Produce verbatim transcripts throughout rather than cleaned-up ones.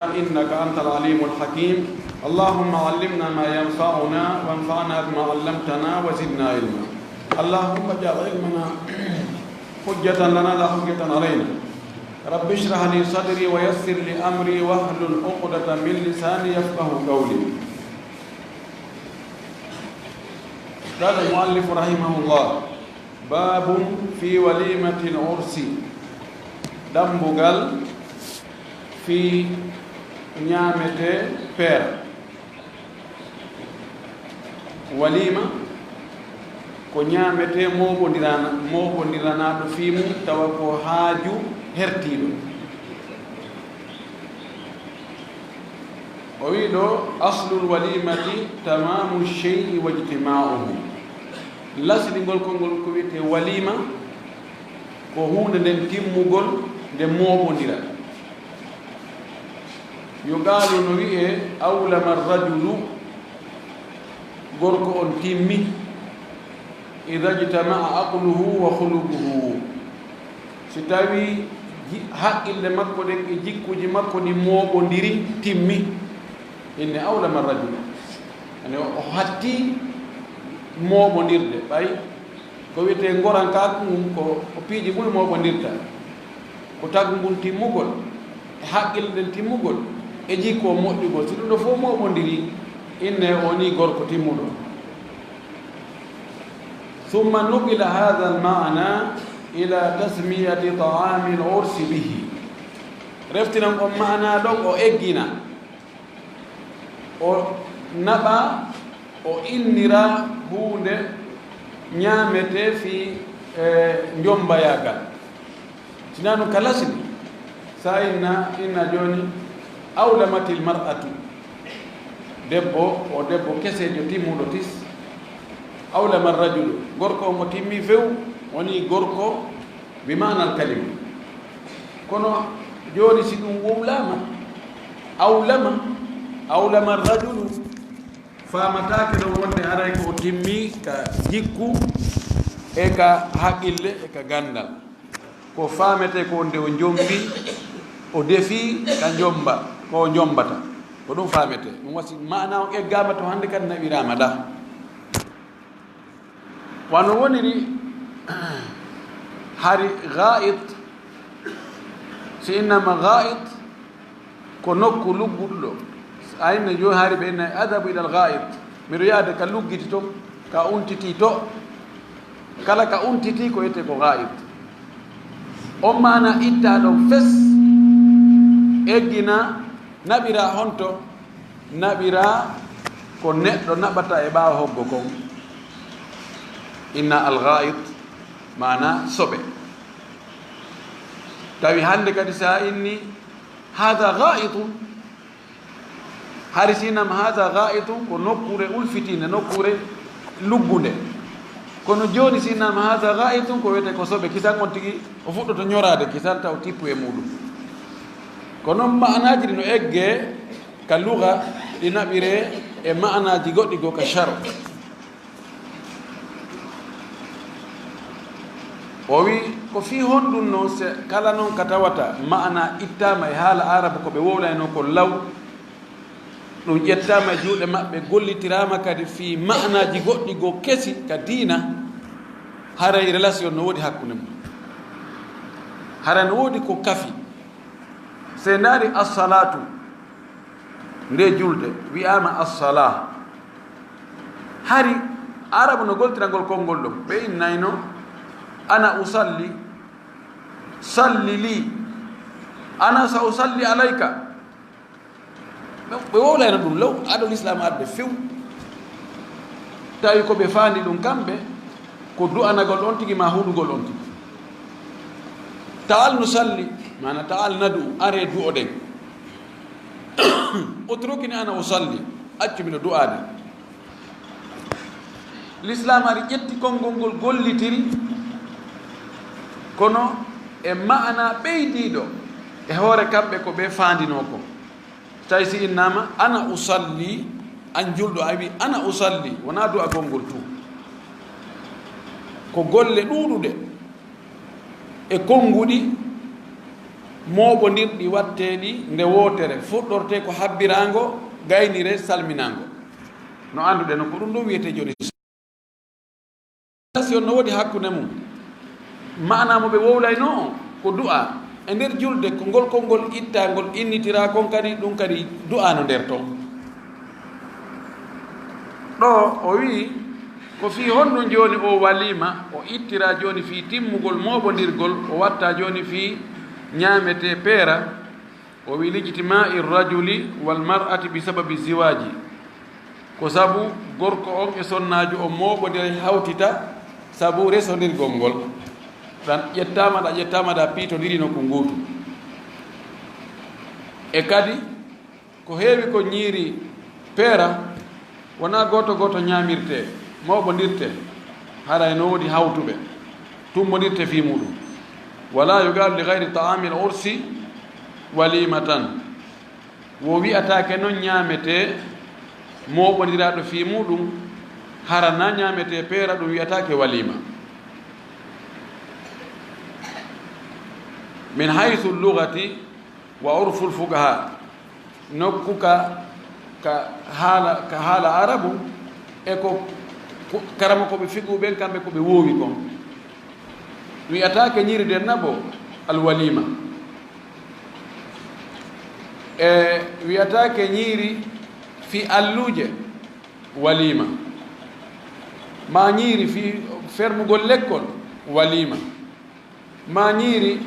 إنك أنت العليم الحكيم. اللهم علمنا ما ينفعنا وانفعنا بما علمتنا وزدنا علما. اللهم اجعل علمنا حجة لنا لا حجة علينا. رب اشرح لي صدري ويسر لي أمري واحلل عقدة من لساني يفقه قولي. قال المؤلف رحمه الله: باب في وليمة العرس. Dambugal fii ñaametee peer. Waliima ko ñaametee mooɓondirana-, mooɓondiranaaɗo fii mum, tawa ko haaju hertiiɗo. O wii ɗo: أصل الوليمة تمام الشيء واجتماعه. Laslingol konngol ko wiyetee waliima, ko huunde nden timmugol nde mooɓondira. يقال, no wiyee: أولم الرجل, gorko on timmi, إذا اجتمع عقله وخلقه. Si tawii ji-, haqqille makko ɗen e jikkuuji makko ɗin mooɓondiri, timmi, inne أولم الرجل. Ane o, o hattii mooɓondirde, ɓay ko wiyetee ngorankaaku ngun, ko, ko piiji buy mooɓondirta. Ko tagu ngun timmugol, e haqqille ɗen timmugol, e jikku on moƴƴugol. Si ɗum ɗoo fof mooɓondirii, inne o nii gorko timmuɗo. ثم نقل هذا المعنى إلى تسمية طعام العرس به. Reftinan on maanaa ɗon, o eggina. O naɓa, o innira huunde ñaametee fii, e, njombayaagal. Si naa ɗum ka lasli, sa inna, inna jooni: أولمت المرأة. Debbo, o debbo keseejo timmuɗo tis. أولم الرجل. Gorko on o timmi few, wonii gorko بمعنى الكلمة. Kono jooni si ɗum wowlaama, أولم، أولم الرجل, faamataake ɗon wonde haray ko o timmi ka jikku e ka haqqille e ka ganndal. Ko faametee ko wonde o njombi, o defi ka njomba, ko o njombata. Ko ɗum faametee. Ɗum wasi maanaa on eggaama to hannde kadi naɓiraama ɗaa. Wano woniri hari gaa'it, si innama gaa'it ko nokku lugguɗo. A inna jooni hari ɓe inna: أذهب إلى الغائط. Miɗo yaade ka luggiti ton, ka untiti to. Kala ka untiti ko wiyetee ko gaa'it. On maana ittaa ɗon fes, eggina, naɓira honto? Naɓira ko neɗɗo naɓata e ɓaawo hoggo kon. Inna al-gaa'it, maana soɓe. Tawi hannde kadi sa inni, "Haadha gaa'itun." Hari si nam haadha gaa'itun ko nokkuure ulfitiinde, nokkuure luggunde. Kono jooni si nam haadha gaa'itun ko wiyetee ko soɓe, kisan on tigi o fuɗɗoto ñoraade, kisan taw tippu e muuɗum. Ko non maanaaji ɗi no eggee ka luga, ɗi naɓiree e maanaaji goɗɗi goo ka sharo. O wi, ko fii honɗun non, se kala non ka tawata maanaa ittaama e haala Aarabu ko ɓe wowlaynoo kon law, ɗum ƴettaama e juuɗe maɓɓe, gollitiraama kadi fii maanaaji goɗɗi goo kesi ka diina, haray relation no woodi hakkunde mum. Haray no woodi ko kafi. Se ndaari as-salaatu, nde julde, wi'aama as-salaa. Hari Aarabu no goltirangol konngol ɗon. Ɓe innayno, "Ana usalli, salli lii, ana sa usalli alayka." Ɓe, ɓe wowlayno ɗum law, ado Lislaam arde few. Tawi ko ɓe faandi ɗum kamɓe, ko du'anagol on tigi maa huɗugol on tigi. "Ta'al nusalli," maana "Ta'al nad'u," aree du'oɗen. "Utrukni ana usalli," accu miɗo du'aade. Lislaam ari ƴetti konngol ngol gollitiri, kono e maanaa ɓeydiiɗo e hoore kamɓe ko ɓe faandinoo ko. Tawi si innaama, "Ana usalli," an julɗo a wi, "Ana usalli," wonaa du'agol ngol tun. Ko golle ɗuuɗuɗe e konnguɗi Mooɓondirɗi watteeɗi nde wootere fuɗɗortee ko habbiraango, gaynire, salminaango. No annduɗen no ko ɗum ɗo wiyetee jooni. Relation no woodi hakkunde mum. Maanaa mo ɓe wowlaynoo ko du'a. E nder julde, ko ngol konngol ittaa, ngol innitiraa kon kadi, ɗum kadi du'a no nder ton. Ɗo o wi'i, ko fii honɗum jooni o waliima, o ittiraa jooni fii timmugol mooɓondirgol, o wattaa jooni fii ñaametee peera, o wi'i, lijtima'i rajuli wal mar'ati bi sababi ziwaaji. Ko sabu gorko on e sonnaajo on mooɓondira hawtita sabu resondirgol ngol. Ɗan ƴettaama ɗa, ƴettaama ɗa, piitondiri nokku nguutu. E kadi, ko heewi ko ñiiri peera, wonaa gooto gooto ñaamirtee, mooɓondirtee, haray no woodi hawtuɓe, tummbondirtee fii muuɗum. Wala yuqalu li gayri ta'amil ursi walimatan. Wo wi'ataake non ñaametee mooɓondiraaɗo fii muuɗum, hara na ñaametee peera, ɗum wi'ataake waliima. Min haythu lugati wa urful fuqaha, nokku ka, ka haala, ka haala arabu, e ko, ko karamokooɓe fiqhu ɓen, kamɓe ko ɓe woowi kon. Wi'ataake ñiiri dennabo alwalima. E wi'ataake ñiiri fii alluuje, walima. Ma ñiiri fii fernugol lekkol, walima. Ma ñiiri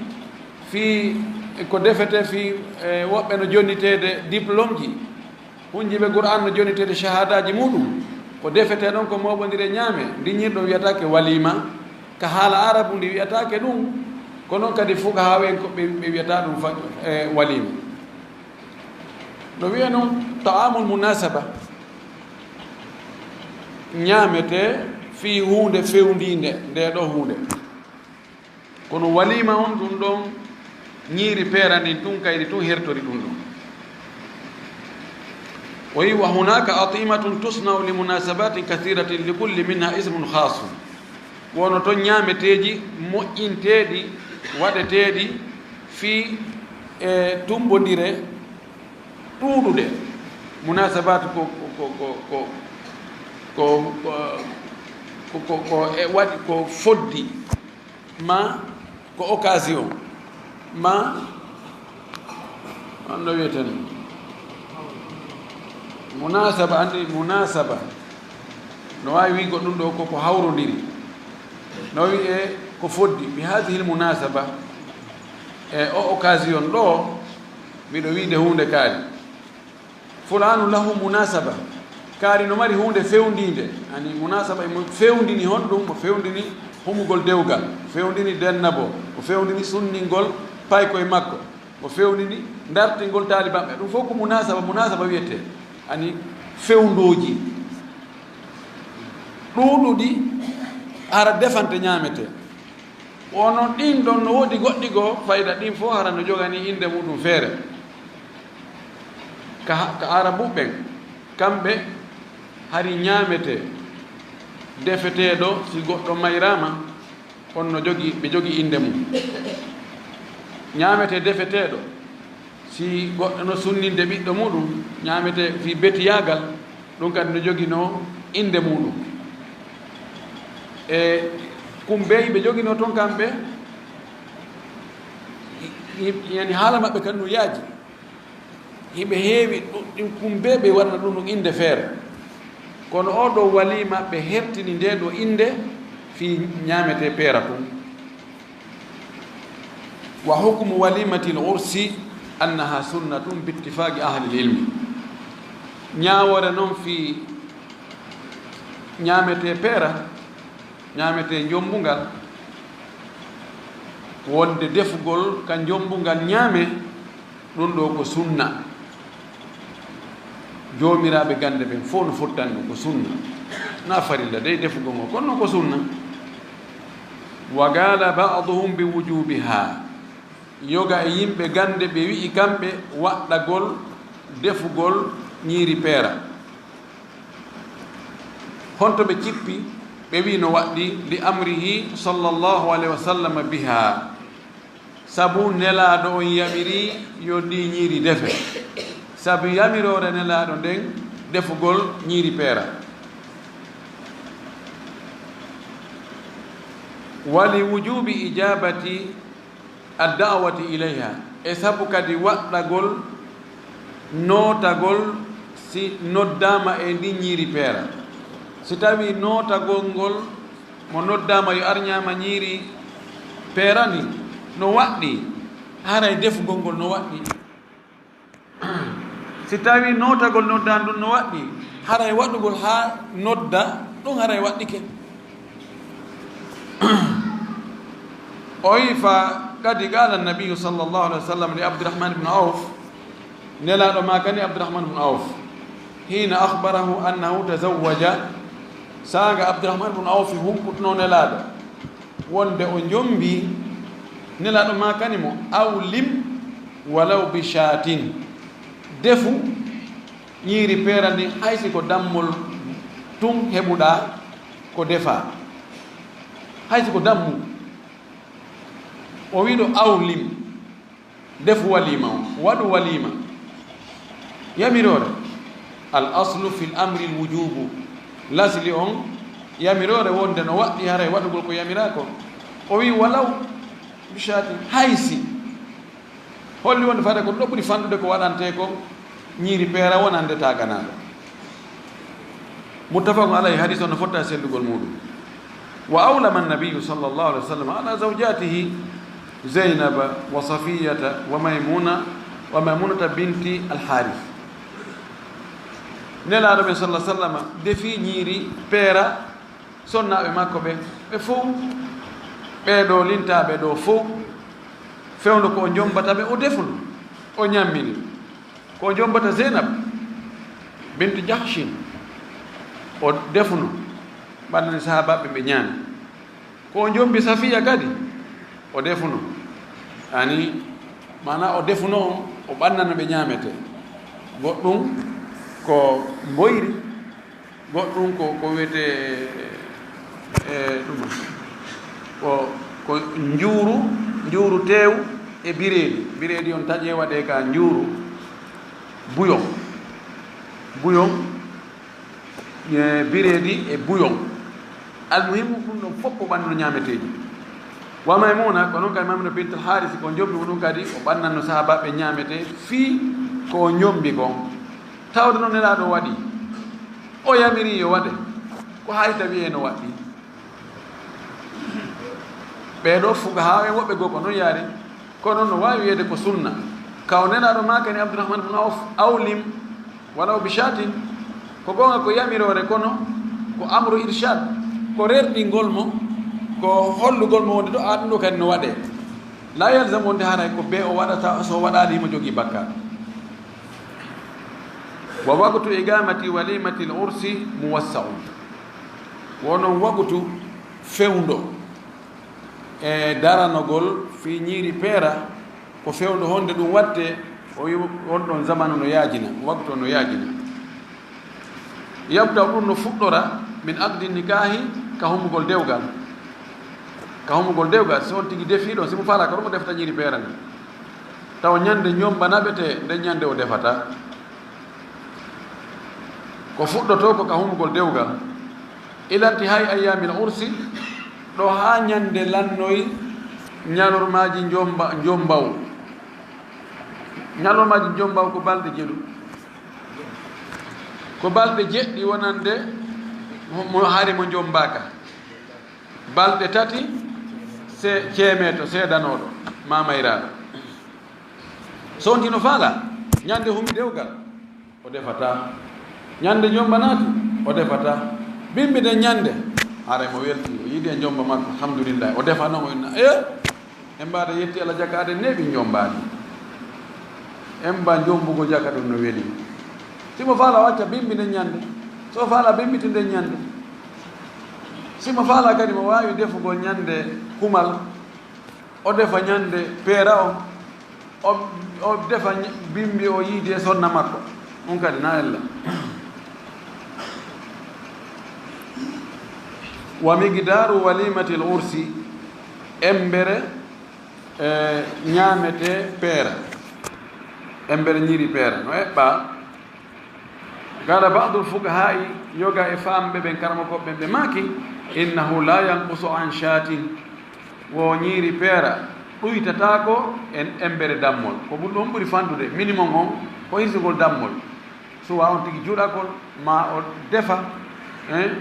fii ko defetee fii, e, woɓɓe no jonniteede diplôme ji, hunjiiɓe Qur'an no jonniteede shahadaaji muuɗum, ko defetee ɗon ko mooɓondire ñaame, ndi ñiiri ɗon wi'ataake walima, ka haala arabu ndi wi'ataake ɗum, ko non kadi fuqahaa en ko ɓe, ɓe wi'ata ɗum fa-, e, walima. No wi'e non ta'amul munasaba, ñaametee fii huunde fewndiinde, ndee ɗoo huunde. Kono waliima on, ɗum ɗon ñiiri peera ndin tun, kayri tun hertori ɗum ɗon. O wi'i, wa hunaka at'imatun tusna'u li munasabatin kathiratin li kulli minha ismun khasun. Wono ton ñaameteeji moƴƴinteeɗi, waɗeteeɗi fii e tummbondire ɗuuɗuɗe. Munasabaat ko, ko, ko, ko, ko, ko, ko, ko e waɗi ko foddi, ma ko occasion, ma, on no wiyeten, munasaba, anndi munasaba, no waawi wi'go ɗum ɗo ko ko hawrondiri, no wi'e ko foddi, bi hadhihi l munasaba, e o occasion ɗo, miɗo wi'de huunde kaari. Fulaanu lahu munasaba. Kaari no mari huunde fewndiinde. Ani munasaba emo fewndini honɗum? Mo fewndini humugol dewgal. Mo fewndini dennabo. Mo fewndini sunningol paykoye makko. Mo fewndini dartingol taalibaɓe. Ɗum fof ko munasaba. Munasaba wiyetee. Ani fewndooji. Ɗuuɗuɗi hara defante ñaametee. Wono ɗin ɗon no woodi goɗɗi goo fayda, ɗin fof hara no joganii innde muuɗum feere. Ka, ka Arabu ɓen, kamɓe hari ñaametee, defeteeɗo, si goɗɗo mayraama, on no jogi, ɓe jogi innde mum. Ñaametee defeteeɗo, si goɗɗo no sunninde ɓiɗɗo muuɗum, ñaametee fii betiyaagal, ɗum kadi no joginoo innde muuɗum. E kumbeeji ɓe joginoo ton kamɓe, i-, i-, yani haala maɓɓe kan no yaaji. Hiɓe heewi ɗum, ɗin kumbee ɓe waɗna ɗum ɗum innde feere. Kono oo ɗoo waliima ɓe hertini ndee ɗoo innde fii ñaametee peera tun. Wa hukmu walimatil ursi annaha sunnatun bittifaqi ahlil ilmi. Ñaawoore non fii ñaametee peera, ñaametee njombungal, wonde defugol ka njombungal ñaame, ɗum ɗoo ko sunna. Joomiraaɓe gannde ɓen fof no fottani ɗum ko sunna. Na farilla dey defugol ngol, kono ko sunna. Wa qala ba'duhum bi wujubiha. Yoga e yimɓe gannde ɓe wi'i kamɓe waɗɗagol defugol ñiiri peera. Honto ɓe cippi? Ɓe wi'i no waɗɗi li amrihi sallallahu alayhi wa sallam biha. Sabu Nelaaɗo on yamirii yo ndii ñiiri defe. Sabu yamiroore Nelaaɗo nden defugol ñiiri peera. Wa li wujuubi ijaabati ad-da'wati ilayha. E sabu kadi waɗɗagol nootagol si noddaama e ndin ñiiri peera. Si tawii nootagol ngol mo noddaama yo ar ñaama ñiiri peera ndin no waɗɗii, haray defugol ngol no waɗɗii. Si tawii nootagol noddaandu ndun no waɗɗii, haray waɗugol haa nodda ɗun haray waɗɗike. O wi'i, fa kadi qaala annabiyyu sallallahu alayhi wa sallam li Abdirahmaan ibn Awf, Nelaaɗo maakani Abdirahmaan ibn Awf, hiina akhbarahu annahu tazawwaja, saanga Abdirahmaan ibn Awf humputunoo Nelaaɗo wonde o jombii, Nelaaɗo maakani mo, awlim walaw bi shaatin, defu ñiiri peera ndin, hay si ko dammol tun heɓuɗaa ko defaa, hay si ko dammu. O wi'i ɗoo awlim, defu waliima on, waɗu waliima. Yamiroore, al aslu fil amri al wujuubu, lasli on yamiroore wonde no waɗɗii haray waɗugol ko yamiraa kon. O wi'i walaw bi shaatin, hay si holli wonde fade ko ɗo ɓuri fanɗude ko waɗantee kon, ñiiri peera wonande taaganaaɗo. Muttafaqun alayhi, hadiis on no fotta e sellugol muuɗum. Wa awlama annabiyyu sallallahu alayhi wa sallam ala zawjatihi Zaynaba wa Safiyata wa Maymuna, wa Maymunata binti al-Haaris. Nelaaɗo men sallallahu alayhi wa sallam defii ñiiri peera sonnaaɓe makko ɓen, ɓe fow, ɓee ɗoo lintaaɓe ɗoo fow, fewndo ko o jommbata ɓe, o defuno, o ñammini. Ko o jommbata Zeynab bintu Jahshin, o defuno, ɓannani sahaabaaɓe ɓe ñaami. Ko o jommbi Safiya kadi, o defuno. Ani, maanaa o defuno on, o ɓannano ɓe ñaametee. Goɗɗum ko mboyri, goɗɗum ko, ko wiyetee, e, ɗum, ko, ko njuuru, njuuru teewu e bireedi. Bireedi on taƴee waɗee ka njuuru buyon. Buyon, e, bireedi e buyon. Almuhimmu, ɗum ɗon fof ko ɓannuɗo ñaameteeji. Wa Maymuna, ko noon kadi Maymuna bintul Haarisi, ko jommbi mo ɗum kadi, o ɓannanno sahaabaaɓe ñaametee fii ko o jommbi kon. Tawde noon Nelaaɗo waɗi, o yamiri yo waɗe, ko hay tawi e no waɗɗii. Ɓee ɗoo fuqahaa en woɓɓe goo ko noon yaari, kono no waawi wiyeede ko sunna. Ka o Nelaaɗo maakani Abdurrahman ibn Awf, "Awlim walaw bi shaatin." Ko goonga ko yamiroore, kono ko amru irshad, ko rerɗingol mo, ko hollugol mo wonde ɗo, a, ɗum ɗo kadi no waɗee. La yalzam wonde haray ko bee o waɗata, so o waɗaali himo jogii bakkaat. Wa waqtu iqamati walimatil ursi muwassa'un. Wo noon waqtu fewndo e daranogol fii ñiiri peera, ko fewndo honde ɗum watte, o wi on ɗon zamanu no yaajina, waqtu on no yaajina. Yabda ɗum no fuɗɗora min aqdi nikaahi, ka humugol dewgal. Ka humugol dewgal, si on tigi defii ɗon, si mo faalaa ka ɗum o defata ñiiri peera ndin. Tawa ñande ñomba naɓete, nden ñande o defata. Ko fuɗɗotoo ko ka humugol dewgal. Ila intihaa'i ayyaamil ursi, ɗo haa ñande lannoy ñalormaaji njomba-, njombaw. Ñalormaaji njombaw ko balɗe jeɗu. Ko balɗe jeɗɗi wonande mo, mo hari mo njombaaka. Balɗe tati se ceemeeto, seedanooɗo, maa mayraaɗo. So on tigi no faalaa, ñande humi dewgal, o defataa. Ñande njomba naati, o defataa. Bimbi nden ñande, haray mo weltii, o yiɗi e njomba makko, alhamdulillah. O defanoo mo, inna, e, en mbaada yetti Alla, jaka aden neeɓi njombaali. En mba njombugol jaka, ɗum no weli. Si mo faalaa, o acca bimbi nden ñande. So o faalaa, bimbiti nden ñande. Si mo faalaa kadi, mo waawi defugol ñande kumal, o defa ñande peera on, o, o defa ñ-, bimbi o yiidi e sonna makko. Ɗum kadi na ella. Wa miqdaaru walimatil ursi, embere E ñaametee peera, embere ñiiri peera, no eɓɓaa. Qala ba'dul fuqahaa'i, yoga e faamɓe ɓen, karamokooɓe ɓen, ɓe maaki, innahu la yanqusu an shaatin, wo ñiiri peera ɗuytataako e embere dammol. Ko ɓuri, ɗon ɓuri fanɗude, minimum on, ko hirsugol dammol. Suwa on tigi juɗa kon, ma o defa, hein?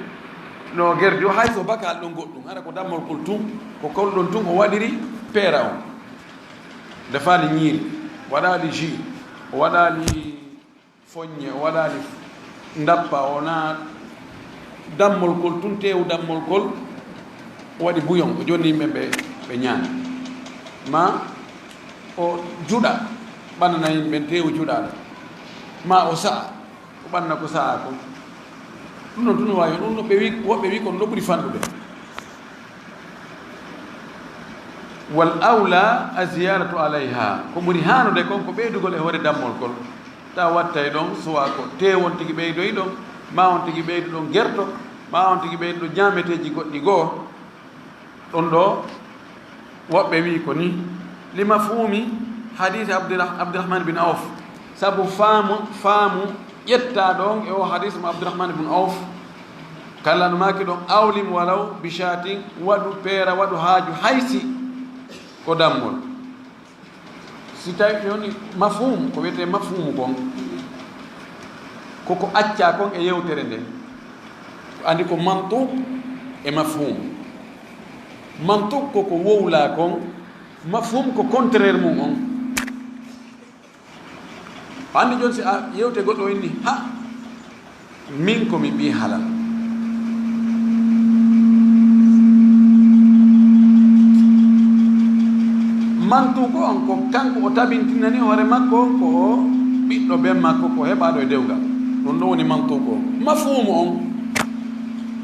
No gerdi o, hay so bakal ɗon goɗɗum, hara ko dammol kol tun, ko kol ɗon tun o waɗiri peera on. Defaali ñiiri, waɗaali jus, o waɗaali foññe, o waɗaali ndappa, o na dammol kol tun, teewu dammol kol, o waɗi buyon, o jonni yimɓe ɓe, ɓe ñaami. Ma o juɗa, ɓannana yimɓe ɓen teewu juɗaaɗo. Ma o sa'a, o ɓanna ko sa'a kon. Ɗum ɗon tun waawi, ɗum no ɓe wi, woɓɓe wi kon no ɓuri fanɗude. Wal awla a ziyadatu alayha, ko ɓuri haanude kon ko ɓeydugol e hoore dammol kol. Ta wattay ɗon, suwa ko teewu on tigi ɓeydoyi ɗon, ma on tigi ɓeydu ɗon gerto, ma on tigi ɓeydu ɗon ñaameteeji goɗɗi goo. Ɗon ɗoo, woɓɓe wi'i ko ni, li mafhumi hadith Abdurrah-, Abdurrahman bin Auf, sabu faamu, faamu ƴettaa ɗon e o hadith mo Abdurrahman bin Auf, kala no maaki ɗon, awlim walaw bi shatin, waɗu peera, waɗu haaju haysi ko dammol. Si tawi mi woni mafhum, ko wiyetee mafhumu kon, ko ko accaa kon e yewtere nden. Ko andi ko mantuq e mafhum. Mantuq ko ko wowlaa kon, mafhum ko contraire mum on. Andi jon si a yewte goɗɗo inni, ha, min ko mi ɓii halal. Mantuuko on ko kanko o tabintinani hoore makko ko o ɓiɗɗo ben makko ko heɓaaɗo e dewgal. Ɗum ɗo woni mantuuko on. Mafhuumu on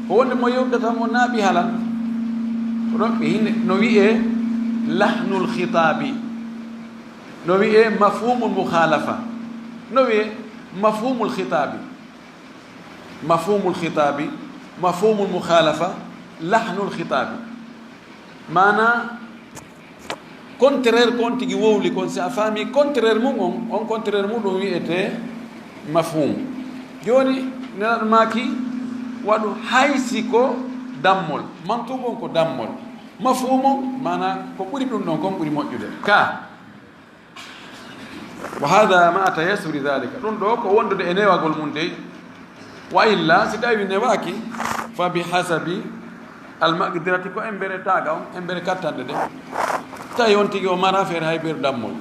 ko wonde mo yewdata mo naa ɓii halal. Ko ɗon ɓe hinde no wi'ee lahnul khitaabi. No wi'ee mafhumul mukhalafa. No wi'ee mafhumul khitaabi. Mafhumul khitaabi, mafhumul mukhalafa, lahnul khitaabi. Maana contraire ko on tigi wowli kon, si a faami contraire mum on, on contraire mum ɗum wi'etee mafhum. Jooni, Nelaaɗo maaki, waɗu haysi ko dammol. Mantuuq on ko dammol. Mafhum on, maana ko ɓuri ɗum ɗon kon ɓuri moƴƴude. Ka. Wa hada ma'a tayassuri dhalika. Ɗum ɗo ko wondude e newagol mum dey. Wa illa, si tawi newaaki, fa bi hasabi al maqdirati, ko embere taaga on, embere kattande de. Tawi on tigi o mara feere hay beeru dammol.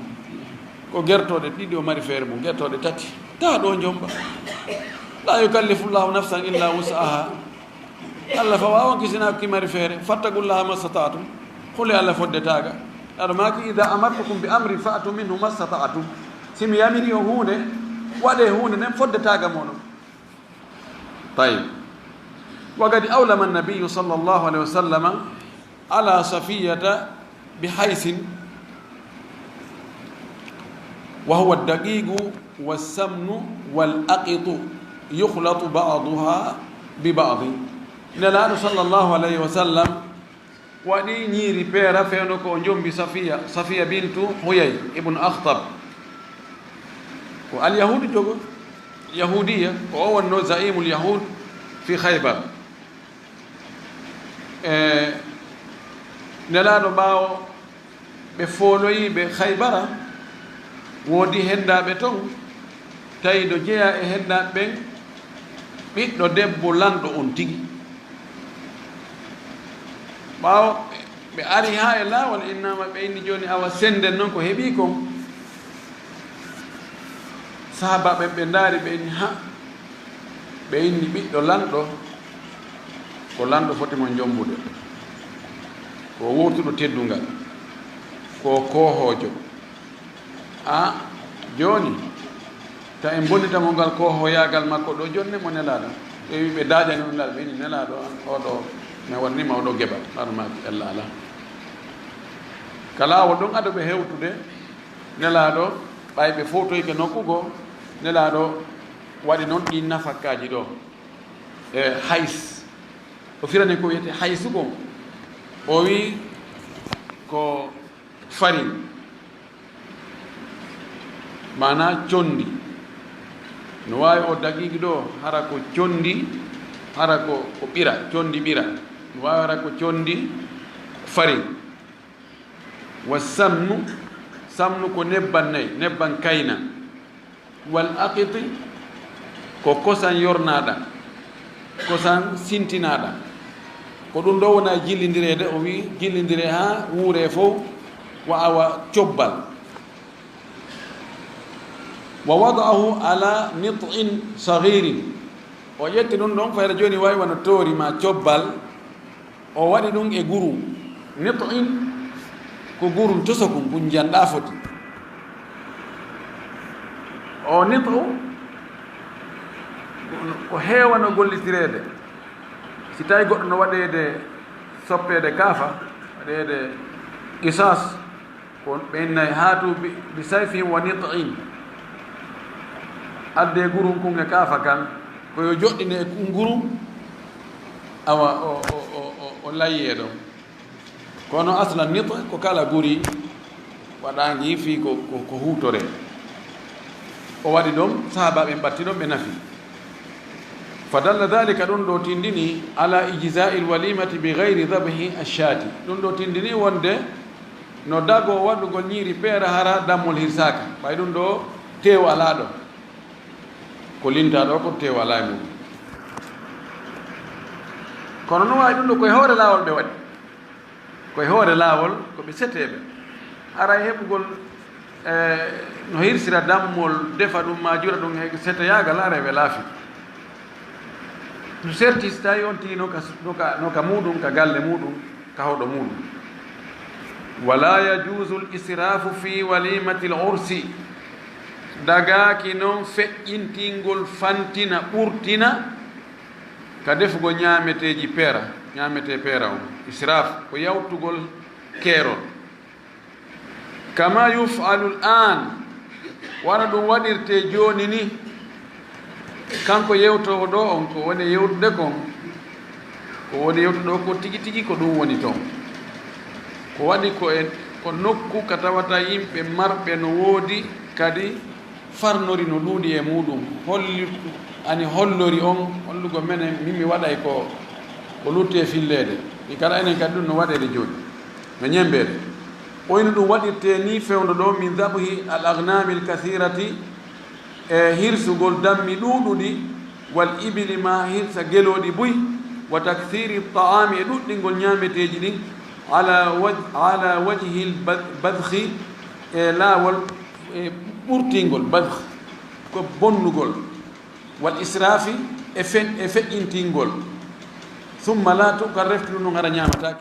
Ko gertooɗe ɗiɗi o mari feere mum, gertooɗe tati. Taa ɗo jomba. La yukallifu llahu nafsan illa wus'aha. Allah fa waawon kisinaako ki mari feere. Fattaqullaha mastata'tum. Hule Allah fodde taaga. Aɗo maaki, "Idha amartukum bi amrin fa'tu minhu mastata'tum." Si mi yamiri on huunde, waɗee huunde nden fodde taaga moɗon. Tayyib. Wa qad awlama an-nabiyyu sallallahu alayhi wa sallama ala Safiyata bi haysin, wa huwa ad-daqiqu was-samnu wal-aqitu yukhlatu ba'duha bi ba'din. Nelaaɗo sallallahu alayhi wa sallam waɗi ñiiri peera fewndo ko o jombi Safiya, Safiya bintu Huyay ibn Akhtab. Ko al-Yahuudu jogo, Yahuudiya, ko o wonno za'imul Yahuud fi Khaybar. E Nelaaɗo, ɓaawo ɓe fooloyii ɓe Khaybara, woodi henndaaɓe ton, tawi no jeyaa e henndaaɓe ɓen ɓiɗɗo debbo lanɗo on tigi. Ɓaawo ɓe ari haa e laawol, innaama ɓe inni, "Jooni awa sennden non ko heɓii kon." Sahaabaaɓe ɓen ɓe ndaari, ɓe inni, "Ha?" Ɓe inni, "Ɓiɗɗo lanɗo, ko lanɗo foti mo jombude, ko wowtuɗo teddungal, ko koohoojo." A, jooni, ta en bonnita mo ngal koohooyaagal makko ɗo, jonne mo Nelaaɗo. Ɓe wi ɓe daaƴani ɗum Nelaaɗo, ɓe inni, "Nelaaɗo, an oɗo, mi wonni ma oɗo geba." Nelaaɗo maaki, "Ella alaa." Ka laawol ɗon ado ɓe hewtude, Nelaaɗo, ɓay ɓe fowtoyke nokku goo, Nelaaɗo waɗi noon ɗiin nafakkaaji ɗo. E hays, o firani ko wiyetee haysu kon. O wi ko Farin, maanaa conndi. No waawi o daqiiqi ɗo, hara ko conndi, hara ko, ko ɓira, conndi ɓira. No waawi hara ko conndi farin. Wa samnu, samnu ko nebban nayi, nebban kayna. Wal aqiti, ko kosan yornaaɗan, kosan sintinaaɗan. Ko ɗum ɗo wona e jillindireede, o wi'i jillindire haa wuure fof, wa awa cobbal. Wa wada'ahu ala nit'in saghirin. O ƴetti ɗum ɗon, fayda jooni wa'i wano toori ma cobbal, o waɗi ɗum e guru. Nit'in ko guru tosokun, kun njanɗa foti. O nit'u ko heewano gollitireede. Si tawi goɗɗo no waɗeede soppeede kaafa, waɗeede qisas, ko ɓen nayi haatu bi, bi sayfin wa nit'in. Adde gurun kun e kaafa kan, ko yo joɗɗine e kun gurun, awa o, o, o, o, o layyee ɗon. Kono aslan nit ko kala guri waɗaangi fii ko, ko, ko huutore. O waɗi ɗon, sahaabaaɓe ɓen ɓatti ɗon, ɓe nafi. Fa dalla dhalika, ɗum ɗo tindini ala ijza'il walimati bi ghayri dhabhi ash-shati. Ɗum ɗo tindini wonde no dago waɗugol ñiiri peera hara dammol hirsaaka. Ɓay ɗum ɗo teew alaa ɗo. Ko linta ɗo ko teew alaa e muɗum. Kono no waawi ɗum ɗo ko e hoore laawol ɓe waɗi. Ko e hoore laawol ko ɓe seteeɓe. Hara e heɓugol, e, no hirsira dammol, defa ɗum maa jura ɗum e seteyaagal, hara e ɓe laafi. No serti si tawi on tigi no ka, no ka, no ka muɗum, ka galle muɗum, ka hoɗo muɗum. Wala yajuzu l-israfu fi walimati l-ursi. Dagaaki non feƴƴintingol fantina, ɓurtina, ka defugol ñaameteeji peera, ñaametee peera on. Israf ko yawtugol keerol. Kama yuf'alu l-an, wano ɗum waɗirtee jooni ni. Kanko yewtoowo ɗo on, ko woni e yewtude kon, ko woni yewtude ɗo ko tigi tigi ko ɗum woni ton. Ko waɗi ko e, ko nokku ka tawata yimɓe marɓe no woodi, kadi farnori no ɗuuɗi e muɗum, holli, ani hollori on, hollugo menen, min mi waɗay ko, ko lutti e filleede. Mi kala enen kadi ɗum no waɗeede jooni, no ñembeede. O ino ɗum waɗirtee ni fewndo ɗo, min dhabhi al-aghnami al-kathirati, e hirsugol dammi ɗuuɗuɗi, wal ibili, ma hirsa gelooɗi buy, wa takthiri ta'ami, e ɗuɗɗingol ñaameteeji ɗin, ala waj-, ala wajhi al-bad-, badhi, e laawol, e ɓurtingol, badh ko bonnugol, wal israfi, e fe-, e feƴƴintingol. Summa la tu'kal, refti ɗum ɗon hara ñaamataake.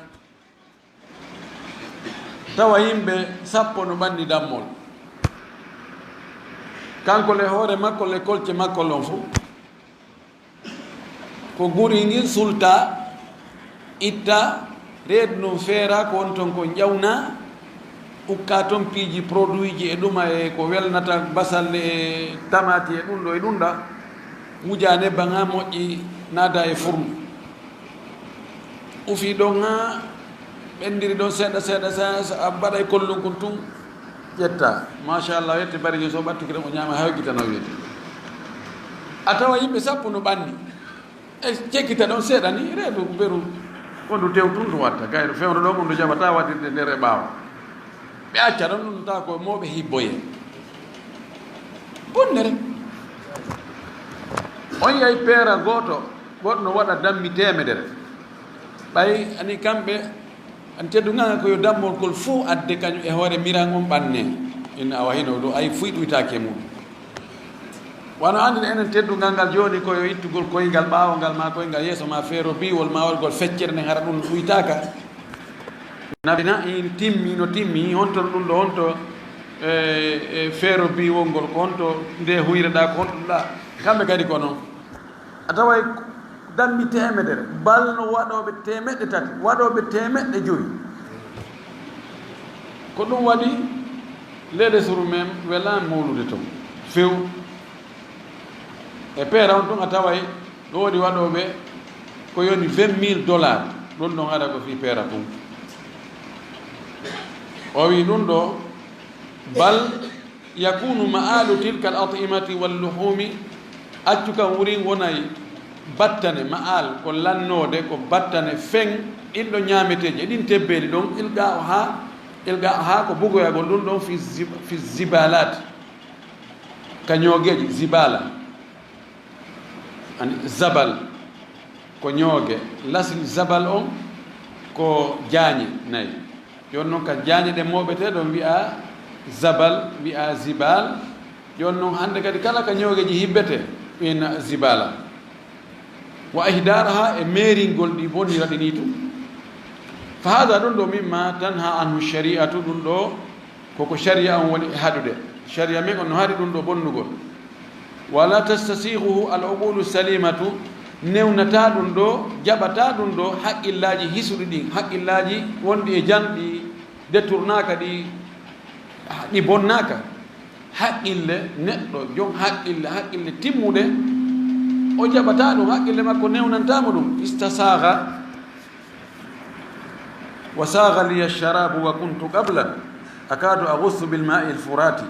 Tawa yimɓe sappo no ɓanni dammol. Kanko le hoore makko, le kolce makko lon fof. Ko guri ngin sulta, itta, reedu ndun feera, ko woni ton ko ƴawna, ukka ton piiji produit ji e ɗuma e ko welnata basalle e tamaati e ɗum ɗo e ɗum ɗa, wuja nebban ha moƴƴi, naada e furnu. Ufi ɗon ha ɓendiri ɗon seeɗa, seeɗa, sa, sa a mbaɗa e kollun kun tun, ƴetta. Machallah, yette bari so ɓattuki ɗon o ñaama ha yoggitana wiyete. A tawa yimɓe sappo no ɓanni. E cekkita ɗon seeɗa ni, reedu beru, wondu tew tun ɗum watta. Gayɗo fewndo ɗo, mun ɗo jaɓata waɗirde nder e ɓaawo. Ɓe acca ɗon, ɗum tawa ko mooɓe hibboye. Bonne rek. On yahi peera gooto, goɗɗo no waɗa dammi teemedere. Ɓay ani kamɓe, an teddungal ko yo dammol kol fof adde kañum e hoore miran on ɓanne. Inna awa hino ɗo ay fuy ɗuytaake mum. Wano anndi enen teddungal ngal jooni ko yo ittugol koyngal ɓaawo ngal ma koyngal yeeso ma feero biwol ma wargol feccere nden hara ɗum ɗuytaaka. Nabina in timmi no timmi, honto ɗum ɗo, honto, e, e feero biwol ngol, ko honto nde huyreɗa, ko honto ɗa? Kamɓe kadi ko noon. A taway dammi teemedere, bal no waɗooɓe teemeɗɗe tati, waɗooɓe teemeɗɗe joyi. Ko ɗum waɗi leɗe suru men welaa mawlude toon few. E peera on tun a taway no woodi waɗooɓe ko yoni vingt mille dollars, ɗum ɗon ara ko fii peera tun. O wi ɗum ɗo, bal yakunu ma'alu tilka al-at'imati wal-luhumi, accu kam wurin wonay battane, ma'al ko lannoode, ko battane fen ɗin ɗo ñaameteeji, e ɗin tebbeeli ɗon, ilga ha, ilga ha ko bugoyagol ɗum ɗon fi zib-, fi zibalat, ka ñoogeeji, zibala. Ani zabal ko ñooge, lasli zabal on ko jaañe nayi. Jooni noon ka jaañe ɗe mooɓetee ɗon wi'a zabal, wi'a zibal. Jooni noon hannde kadi kala ka ñoogeeji hibbetee, ɓeyna zibala. Wa ihdaraha, e meeringol ɗi bonnira ɗi nii tun. Fa hada, ɗum ɗo, mimma tanha anhu shari'atu, ɗum ɗo koko sharia on woni e haɗude. Sharia men on no haɗi ɗum ɗo bonnugol. Wala tastasighuhu al uqulu salimatu, newnata ɗum ɗo, jaɓata ɗum ɗo haqqillaaji hisuɗi ɗin, haqqillaaji wonɗi e jam, ɗi deturnaaka, ɗi, ɗi bonnaaka. Haqqille neɗɗo, jon haqqille, haqqille timmude, o jaɓata ɗum, haqqille makko newnantaamo ɗum. Istasagha, wa sagha liya sharabu wa kuntu qablan akadu aghussu bil ma'i al furati.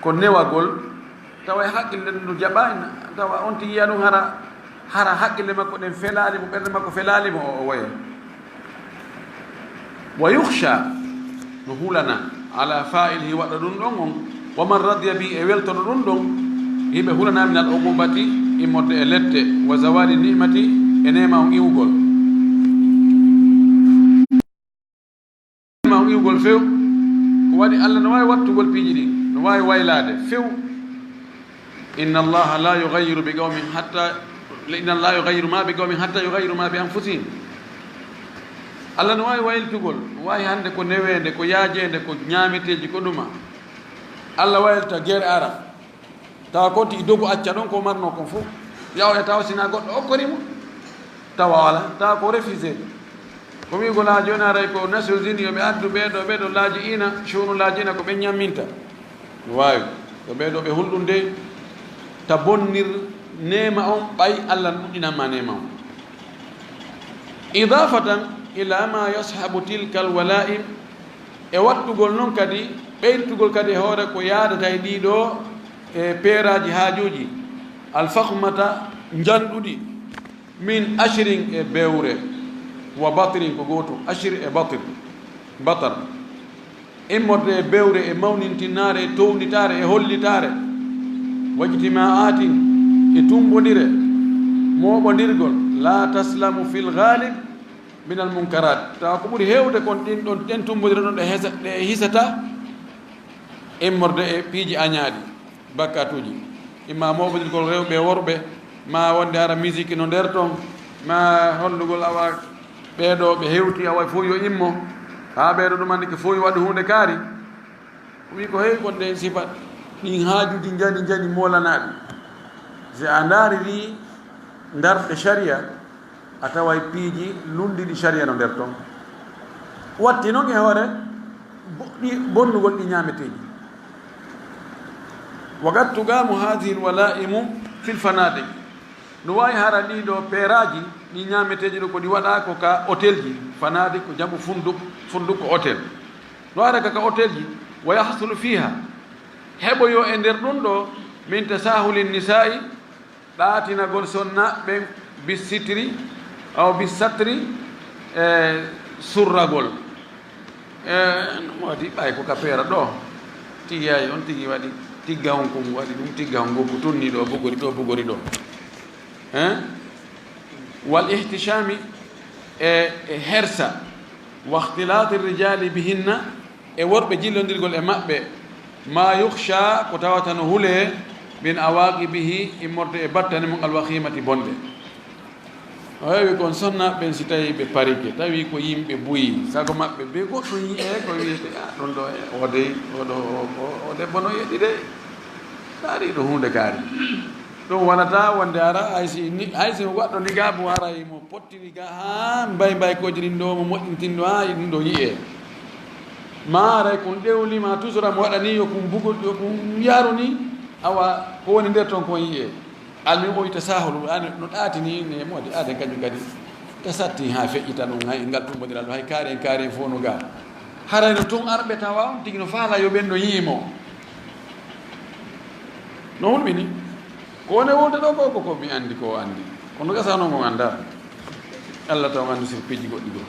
Ko newagol, tawa e haqqille ɗum no jaɓaani, tawa on tigi yiya ɗum hara, hara haqqille makko ɗen felaali mo, ɓernde makko felaali mo, o, o woya. Wa yukhsha, no hulana, ala fa'ilihi, waɗɗo ɗum ɗon on, wa man radiya bi, e weltoɗo ɗum ɗon, hiɓe hulana min al uqubati, immorde e lette, wa zawali ni'mati, e neema on iwugol. Neema on iwugol few, ko waɗi Allah no waawi wattugol piiji ɗin, no waawi waylaade few. Inna Allaha la yughayyiru bi qawmin hatta, inna Allaha yughayyiru ma bi qawmin hatta yughayyiru ma bi anfusihim. Allah no waawi waylitugol, no waawi hannde ko neweende, ko yaajeende, ko ñaameteeji, ko ɗuma. Allah waylita gere ara. Tawa kon tigi dogu acca ɗon ko marno kon fof. Yahoya tawa sina goɗɗo okkori mo. Tawa wala, tawa ko refusé. Ko wi'ugol ha jooni aray ko Nations Unies yo ɓe addu ɓee ɗo, ɓee ɗo laaji ina, shu'unu laaji ina ko ɓe ñamminta. No waawi. Ko ɓee ɗo ɓe hulɗunde, ta bonnir neema on, ɓay Allah ɗuɗɗinan ma neema on. Idafatan ila ma yashabu tilka al wala'im, e wattugol non kadi, ɓeytugol kadi e hoore ko yaadata e ɗii ɗo, e peeraaji haajuuji, al fakhmata, njanɗuɗi, min ashrin, e bewre, wa batrin, ko gootum, ashir e batir, batar. Immorde e bewre, e mawnintinnaare, e townitaare, e hollitaare, wa ijtima'atin, e tumbondire, mooɓondirgol, la taslamu fil ghalib min al munkarat. Tawa ko ɓuri heewde kon ɗin ɗon, ɗen tumbondire ɗon ɗe hesa-, ɗe hisata immorde e piiji añaaɗi, bakkatuuji. Imma mooɓondirgol rewɓe e worɓe, ma wonde hara musique no nder ton, ma hollugol awa ɓee ɗo ɓe hewti awa fof yo immo, haa ɓee ɗo ɗum anndi ko fof yo waɗu huunde kaari. O wi ko heewi kon ɗen sifa, ɗin haajuuji njani njani moolanaaɗi. Si a ndaariri ndarɗe sharia, a taway piiji lunndiɗi sharia no nder ton. Watti non e hoore bo-, ɗi, bonnugol ɗi ñaameteeji. Wa qad tuqamu hadhihi al walaimu fil fanadiq. No waawi hara ɗii ɗo peeraaji, ɗi ñaameteeji ɗo ko ɗi waɗa ko ka hotelji, fanadiq ko jamu funduk, funduk ko hotel. No ara ka, ka hotelji, wa yahsulu fiha, heɓoyo e nder ɗum ɗo, min tasahuli nisa'i, ɗaatinagol sonna ɓen, bi sitri, aw bi satri, e surragol. E, no waɗi ɓay ko ka peera ɗo, tigi yayi on tigi waɗi, tigga on ko waɗi ɗum, tigga on ngokku tunni ɗo, bugori ɗo, bugori ɗo. Hein? Wal ihtishami, e, e hersa, wa ikhtilati rijali bihinna, e worɓe jillondirgol e maɓɓe, ma yukhsha, ko tawata no hulee, min awaqibihi, immorde e battane mum, alwahimati bonɗe. O heewi kon sonnaaɓe ɓen, si tawi ɓe parike, tawi ko yimɓe buyi, sago maɓɓe be goɗɗum yi'e ko wiyete, "Ah, ɗum ɗo, e, o dey, o ɗo, o, o, o debbo no yeɗi dey. Ndaari ɗo huunde kaari." Ɗum wonata wonde ara, hay si ni, hay si goɗɗo nigaabu aray mo pottiri ga haa mbay mbay ko jirin ɗo, mo moƴƴintin ɗo haa ɗum ɗo yi'e. Ma aray kun ɗewli ma tusura mo waɗani yo kun bugol, yo kun yaru ni, awa ko woni nder ton kon yi'e. Almin o wi tasahulu, an no ɗaatini ne mo waɗi aaden kañum kadi. Ka satti haa feƴƴita ɗum, hay ngal tumbodiral ɗo, hay kaaren, kaaren fof no ga. Haray no tun arɓe tawa on tigi no faala yo ɓen ɗo yi'i mo. No hulɓini. Ko woni wonde ɗo ko, ko, ko mi andi, ko o andi. Kono gasa non on anda. Allah taw on andi sir piiji goɗɗi goo.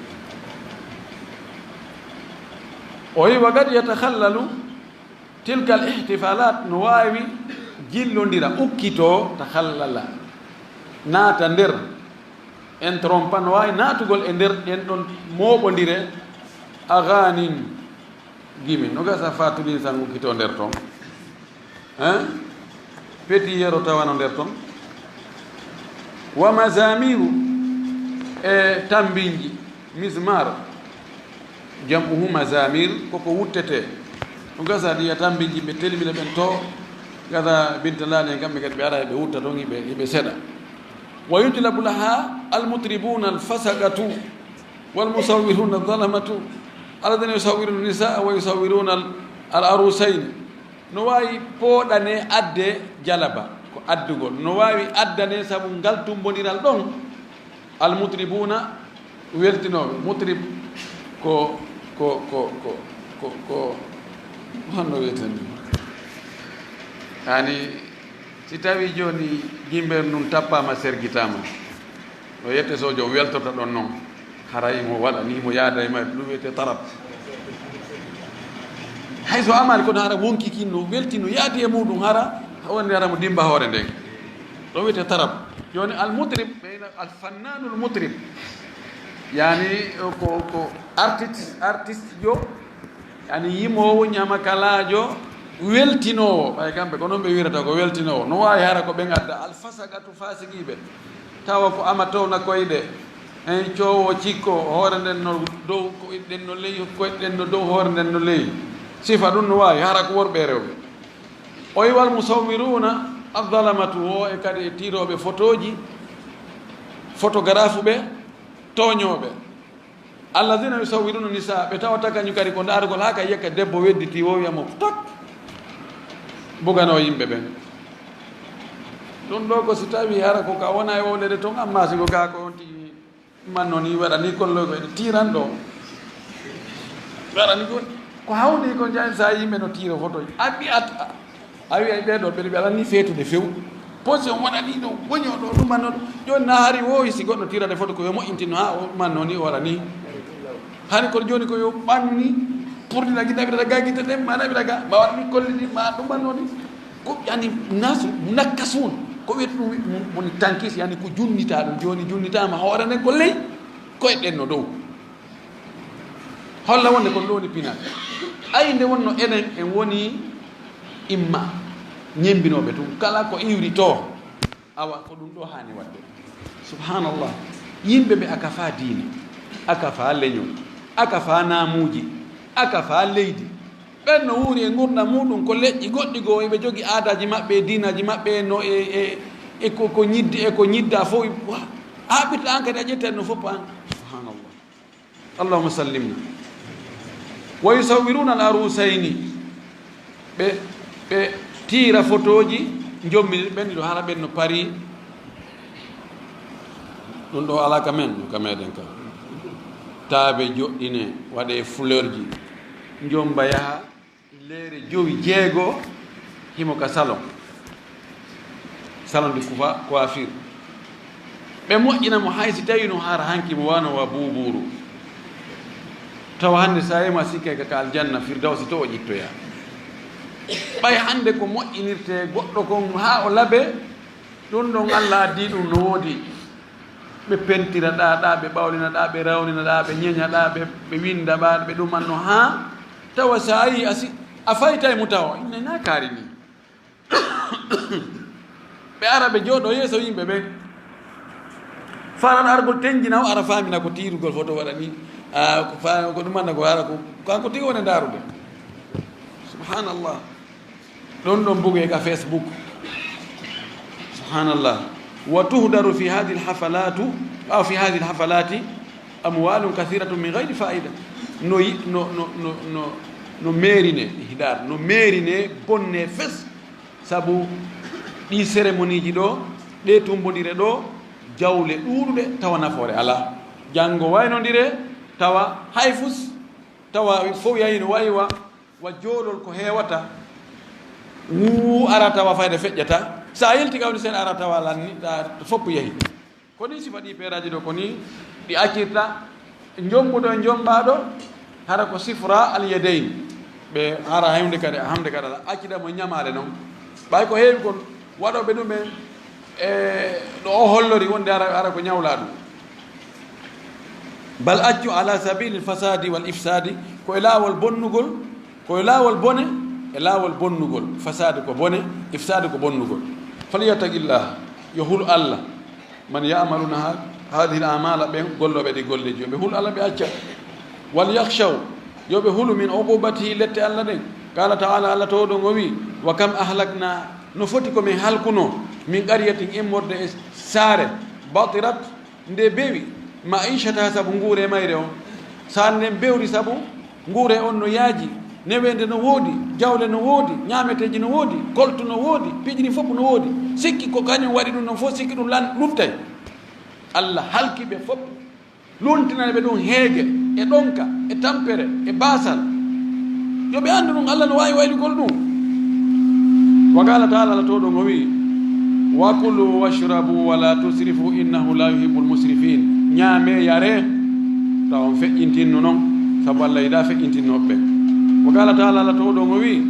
O wi: "Wa qad yatakhallalu tilka al-ihtifalat", no waawi jillondira, ukkitoo, takhallala, naata nder, interrompa, no waawi naatugol e nder ɗen ɗon mooɓondire, aghanin, gimi, no gasa fatulin san ukkitoo nder ton. Hein? Petit yero tawano nder ton. Wa mazamiru, e tambinji, mizmar, jam'uhu mazamir, koko wuttete. Ɗum gasa ɗi a tambinji ɓe telimina ɓen to, gasa bintalaani en kamɓe kadi ɓe ara ɓe wutta ton hiɓe, hiɓe seɗa. Wa yujlabu laha almutribuna alfasaqatu wal musawwiruna adh-dhalamatu alladhina yusawwiruna nisaa wa yusawwiruna al-, al-arusayni. No waawi pooɗane adde jalaba, ko addugol. No waawi addane sabu ngal tumbondiral ɗon. Al-mutribuna, weltinooɓe. Mutrib ko, ko, ko, ko, ko, ko, honno wiyeten ɗum? Yani, si tawi jooni jimbeere ndun tappaama, sergitaama, no yette sojo weltota ɗon non. Haray mo waɗa ni, mo yaada e mayre, ɗum wiyetee tarab. Hay so amaali kono hara wonki kin no welti, no yaadi e muɗum, hara wonde hara mo dimba hoore nden. Ɗum wiyetee tarab. Jooni al-mutrib, ɓe ina al-fannanul mutrib. Yani ko, ko artiste, artiste jo, yani yimoowo, ñamakalaajo, weltinoowo. Ɓay kamɓe ko non ɓe wirata ko weltinoowo. No waawi hara ko ɓen adda al-fasaqatu, fasiqiiɓe. Tawa ko ama towna koyɗe, en coowo cikko, hoore nden no dow, koyɗe ɗen no ley, koyɗe ɗen no dow, hoore nden no ley. Sifa ɗum no waawi, hara ko worɓe e rewɓe. O wi wal musawwiruna adh-dhalamatu, o e kadi e tiirooɓe fotooji, photographe ɓe, tooñooɓe. Alladhina yusawwiruna nisaa, ɓe tawata kañum kadi ko ndaarugol, haa ka yiyata debbo wedditi, o wiya mo tak, buganoo yimɓe ɓen. Ɗum ɗo ko si tawi hara ko ka wona e wowlede ton, amma si ko ka ko on tigi manno ni, waɗa ni kolloy ko ene tiiran ɗo. Waɗa ni ko, ko hawni ko jaayen sa yimɓe no tiira fotoji. Addi at-, A wi'ay ɓee ɗoo, ɓe, ɓe alanii feetude few. Position waɗanii ɗo, woñoo ɗo, ɗum wonnoo ɗo. Jooni na hari woowi si goɗɗo tiirade foto ko yo moƴƴintino haa o ɓanno ni, o waɗa ni. Hari kono jooni ko yo ɓannu ni, purɗina gite, naɓira ga gite ɗen, ma naɓira ga, ma waɗa ni kolli ni, ma ɗum wonnoo ni. Ko yani nasu, munakkasuun. Ko wiyata ɗum, woni tankis, yani ko junnitaa ɗum. Jooni junnitaama hoore nden ko ley, koyɗe ɗen no dow. Holla wonde kon ɗo woni pinal. Ayi, nde wonno enen en woni imma ñembinooɓe tun, kala ko iwri to, awa ko ɗum ɗo haani waɗde. Subhanallah. Yimɓe ɓe aka faa diine, aka faa leñol, aka faa naamuuji, aka faa leydi. Ɓen no wuuri e ngurndan muɗum ko leƴƴi goɗɗi goo, eɓe jogi aadaaji maɓɓe e diinaaji maɓɓe, no e, e, e ko, ko ñiddi, e ko ñidda fof. Wa-, haa ɓirta an kadi a ƴetta no fof an. Subhanallah. Allahumma sallimna. Wa yusawwiruna al arusayni. Ɓe, ɓe tiira fotooji, njomminir ɓen ɗiɗo, hara ɓen no parii. Ɗum ɗo alaa ka men, no ka meɗen ka. Taabe joɗɗine, waɗee fleurji, njomba yaha. Leere jowi, jeego, himo ka salon. Salon de kufa-, coiffure. Ɓe moƴƴina mo, hay si tawi no hara hanki mo wano wa buubuuru. Tawa hannde sa yima sikkay ka, ka aljanna firdawsi to o ƴittoya. Ɓay hannde ko moƴƴinirte goɗɗo kon haa o labe, ɗum ɗon Allah addi ɗum no woodi. Ɓe pentira ɗa, ɗa ɓe ɓawlina ɗa, ɓe rawnina ɗa, ɓe ñeña ɗa, ɓe, ɓe winda ɗa, ɓe ɗumanno haa tawa sa yi a si-, a faytay mo tawa. Inna na kaari ni. Ɓe ara ɓe jooɗo yeeso yimɓe ɓen. Faran argol tenjina o ara famina ko tiirugol foto waɗa ni. Ah, ko fa-, ko ɗum anna ko ara ko, kanko tigi woni ndaarude. Subhanallah. Ɗon ɗon buge ka Facebook. Subhanallah. Wa tuhdaru fi hadhihi al-hafalatu, aw fi hadhihi al-hafalati amwalun kathiratun min ghayri fa'ida. No yi-, no, no, no, no, no meerine, ihdar, no meerine, bonne fes. Sabu ɗi cérémonie ji ɗo, ɗe tumbondire ɗo, jawle ɗuuɗuɗe tawa nafoore alaa. Janngo waynondire tawa hay fus Tawa fof yahi no wayi wa, wa joolol ko heewata, wuu ara tawa fayda feƴƴata. So a yilti kawni sen ara tawa lanni, ɗa fof yahi. Ko ni sifa ɗi peeraaji ɗo, ko ni ɗi accirta. Jombuɗo e jombaaɗo, hara ko sifra al yadayn. Ɓe hara hemde kadi, hamde kadi ala accida mo ñamaale noon. Ɓay ko heewi kon waɗooɓe ɗum en, e ɗo o hollori wonde ara, ara ko ñawla ɗum. Bal accu ala sabilil fasadi wal ifsadi, ko e laawol bonnugol, ko e laawol bone, e laawol bonnugol. Fasadi ko bone, ifsadi ko bonnugol. Falyattaqillah, yo hulu Allah. Man ya'maluna ha-, hadhihi al-a'mala, ɓen gollooɓe ɗi golleeji, yo ɓe hulu Allah, ɓe acca. Wal yakhshaw, yo ɓe hulu min uqubatihi, lette Allah ɗen. Qala ta'ala, Allah towɗo on o wi, wa kam ahlakna, no foti ko min halkuno, min qaryatin, immorde e saare, batirat, nde bewi, ma'ishataha, sabu nguure mayre on. Saare nden bewri sabu nguure on no yaaji, neweende no woodi, jawle no woodi, ñaameteeji no woodi, koltu no woodi, piiji ɗin fof no woodi. Sikki ko kañum waɗi ɗum ɗon fof, sikki ɗum lan-, luttay. Allah halki ɓe fof, luntinani ɓe ɗum heege, e ɗonka, e tampere, e baasal. Yo ɓe anndu ɗum, Allah no waawi waylugol ɗum. Wa qala ta'ala, Allah towɗo on o wi, wa kulu washrabu wa la tusrifu innahu la yuhibbul musrifin. Ñaame, yare, tawa on feƴƴintinno non, sabu Allah yiɗa feƴƴintinnooɓe ɓen. Wa qala ta'ala, Allah towɗo on o wi,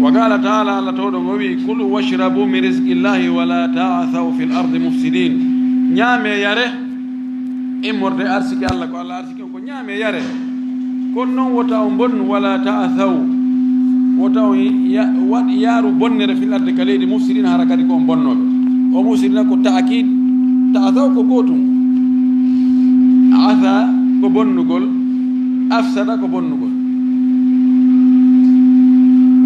wa qala ta'ala, Allah towɗo on o wi, kulu washrabu min rizqillahi wa la ta'thaw fil ardi mufsidin. Ñaame, yare, immorde arsiki Allah, ko Allah arsiki on, ko ñaame, yare. Kono non wota on bonnu, wala ta'thaw. Wota on ya-, waɗ yaaru bonnere fil ardi, ka leydi, mufsidin, hara kadi ko on bonnooɓe. O mufsidina ko ta'kid, ta'thaw ko gootum. Atha ko bonnugol, afsada ko bonnugol.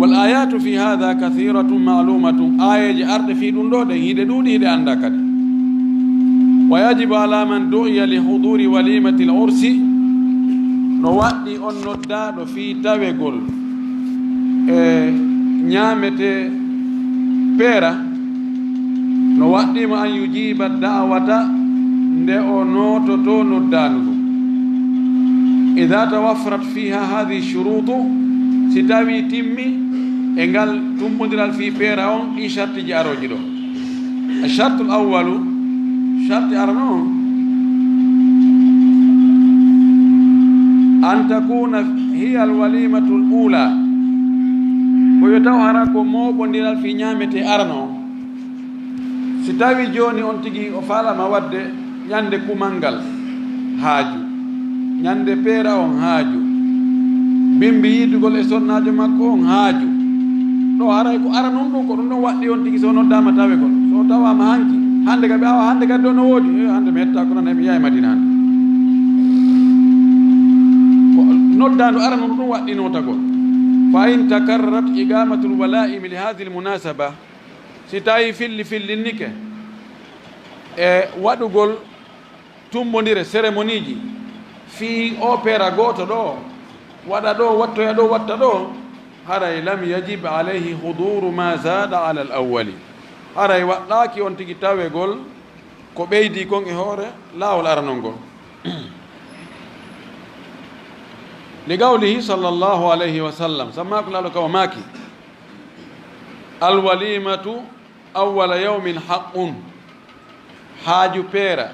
Wal ayatu fi hadha kathiratun ma'lumatun. Aayeeje arɗe fii ɗum ɗo ɗen, hiɗe ɗuuɗi, hiɗe annda kadi. Wa yajibu ala man du'iya li huduri walimatil ursi, no waɗɗi on noddaaɗo fii tawegol e ñaamete peera, no waɗɗi mo an yujiba da'wata, nde o noototo noddaandu ndun. Idha tawaffarat fiha hadhihi shurutu, si tawi timmi e ngal tummbondiral fii peera on, ɗi shartiji arooji ɗo. Shartul awwalu, sharti arano on, an takuna hiya al walimatul ula, ko yo taw hara ko mooɓondiral fii ñaamete arano on. Si tawi jooni on tigi o faalama waɗde ñande kumal ngal haaju, ñande peera on haaju, bimbi yiidugol e sonnaajo makko on haaju, ɗo haray ko arano on ɗum, ko ɗum ɗon waɗɗi on tigi so noddaama tawegol. So tawaama hanki, hannde kadi, awa hannde kadi ɗo no woodi, e hannde mi hetta ko nan, mi yahay Madina hannde. Ko noddaandu arano on ɗum waɗɗi nootagol. Fa in takarrarat iqamatul walaimi li hadhihi al munasaba, si tawi filli fillinnike e waɗugol tummbondire, cérémonieji, fii o peera gooto ɗo, waɗa ɗo, wattoya ɗo, watta ɗo, haray lam yajib alayhi huduru ma zada ala al awwali. Haray waɗɗaaki on tigi tawegol ko ɓeydi kon e hoore laawol aranol ngol. Li qawlihi sallallahu alayhi wa sallam, sabu maako Laalo ka o maaki, al walimatu awwala yawmin haqqun. Haaju peera,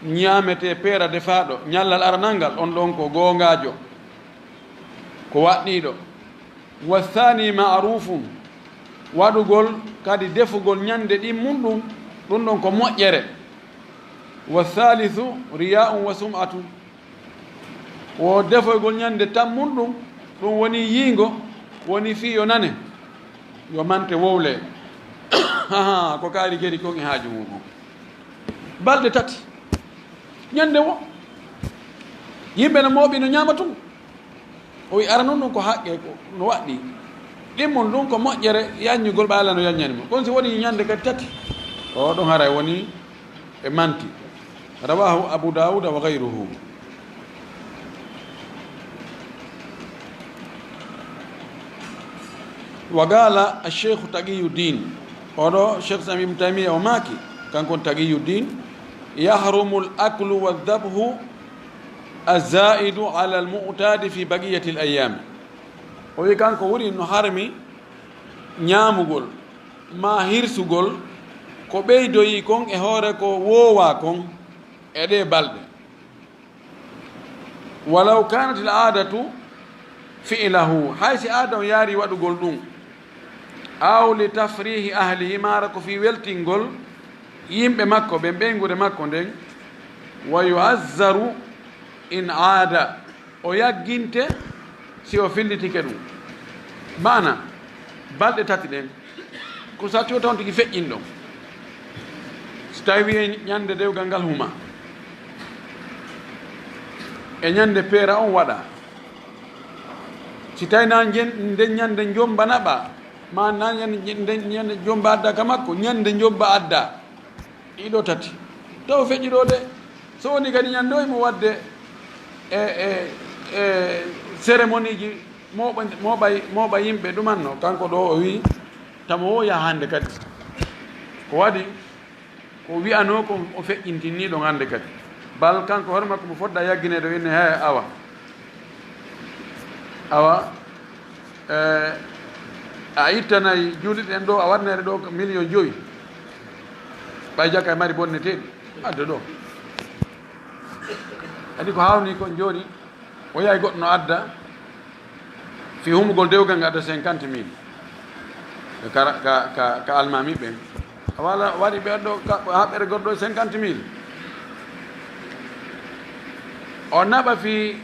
ñaamete peera defaaɗo ñallal aranal ngal, on ɗon ko goongaajo, ko waɗɗiiɗo. Wa thani ma'rufun, waɗugol kadi defugol ñande ɗimmun ɗum, ɗum ɗon ko moƴƴere. Wa thalithu riya'un wa sum'atun, wo defoygol ñande tammun ɗum, ɗum woni yiingo, woni fii yo nane, yo mante wowle. Haha, ko kaari geri kon e haaju mum on. Balɗe tati. Ñande wo, yimɓe no mooɓi, no ñaama tun. O wi ara non ɗum ko haqqe, ko no waɗɗi. Ɗimmun ɗum ko moƴƴere, yanñugol ɓayla no yanñani mo. Kon si woni ñande kadi tati, o ɗum haray woni e manti. Rawahu Abu Dawuda wa ghayruhu. Wa qala Cheikh Taqiyuddin, oɗo Cheikh Islam Ibn Taymiya o maaki, kanko on Taqiyuddin, yahrumu al aklu wa dhabhu azaidu ala al mu'tadi fi baqiyati al ayyami. O wi kanko woni no harmi ñaamugol ma hirsugol ko ɓeydoyi kon e hoore ko woowa kon e ɗe balɗe. Walaw kanat al adatu fi'lahu, hay si aada on yaari waɗugol ɗum, aw li tafrihi ahlihi, maara ko fii weltingol yimɓe makko ɓen, ɓeynguure makko nden, wa yu'azzaru in aada, o yagginte si o fillitike ɗum. Maana, balɗe tati ɗen, ko satti o tawon tigi feƴƴin ɗon. Si tawi e ñande dewgal ngal huma, e ñande peera on waɗa, si tawi na njen-, nden ñande njomba naɓa, ma na ñande, nden ñande njomba adda ka makko, ñande njomba adda, ɗiɗo tati, taw feƴƴi ɗo de. So woni kadi ñande o imo waɗde e, e, e cérémonie ji mooɓa, mooɓa, mooɓa yimɓe ɗumanno, kanko ɗo o wi tamo o yaha hannde kadi. Ko waɗi ko wi'anoo kon o feƴƴintinii ɗon hannde kadi. Bal kanko hoore makko mo fodda yaggineede o inni, "Hee, awa. Awa, eh, a ittanay juulirɗe ɗen ɗo, a waɗanay ɗo million jowi. Ɓay jaka e mari bonneteeɗi. Adda ɗo." Adi ko haawnii kon jooni, o yahi goɗɗo no adda, fii humugol dewgal ngal adda cinquante mille. Ka, ka, ka, ka almaami ɓen. A wala, waɗi ɓe ɗo, ka, haɓɓere goɗɗo cinquante mille. O naɓa fii,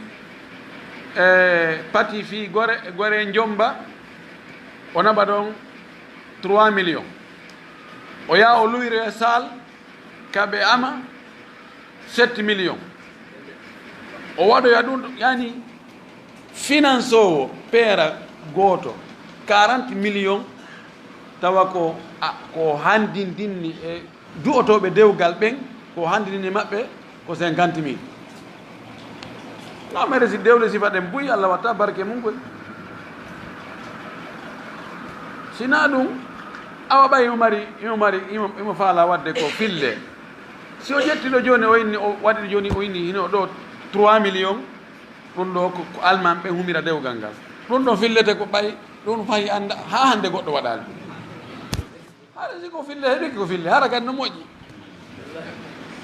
e, pati fii gore, gore njomba, o naɓa ɗon trois millions. O yaha o luwiroya saal, ka ɓe ama sept millions. O waɗoya ɗum, yani, finansoowo peera gooto quarante millions, tawa ko, a, ko handindinni e du'otooɓe dewgal ɓen, ko handindinni maɓɓe ko cinquante mille. No mere si dewle sifa ɗen buy, Allah watta barke mum koy. Si na ɗum, awa ɓay imo mari, imo mari, imo, imo faala waɗde ko fille. Si o ƴetti ɗo jooni, o inni, o waɗi ɗo jooni, o inni hino ɗo trois millions, ɗum ɗo ko, ko alman ɓe humira dewgal ngal. Ɗum ɗo fillete ko ɓay, ɗum fayi annda, haa hannde goɗɗo waɗaali. Hara si ko fille, heɓi ko fille, hara kadi no moƴƴi.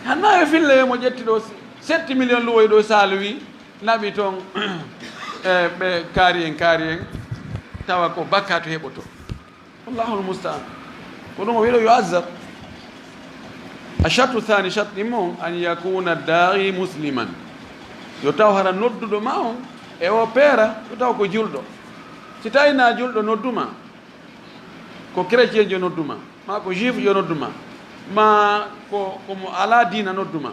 Hanna e fille mo ƴetti ɗo sept millions luwoy ɗo Saint-Louis, naɓi toon, e ɓe kaari en, kaari en, tawa ko bakkaatu heɓoto. Wallahul musta'an. Ko ɗum o wiɗo yo azzar. A shartu thani, sharti mo, an yakuna da'i musliman. Yo taw hara nodduɗo ma on e o peera, yo taw ko julɗo. Si tawi na julɗo nodduma, ko chrétien jo nodduma, ma ko juif jo nodduma, ma ko, ko mo ala diina nodduma.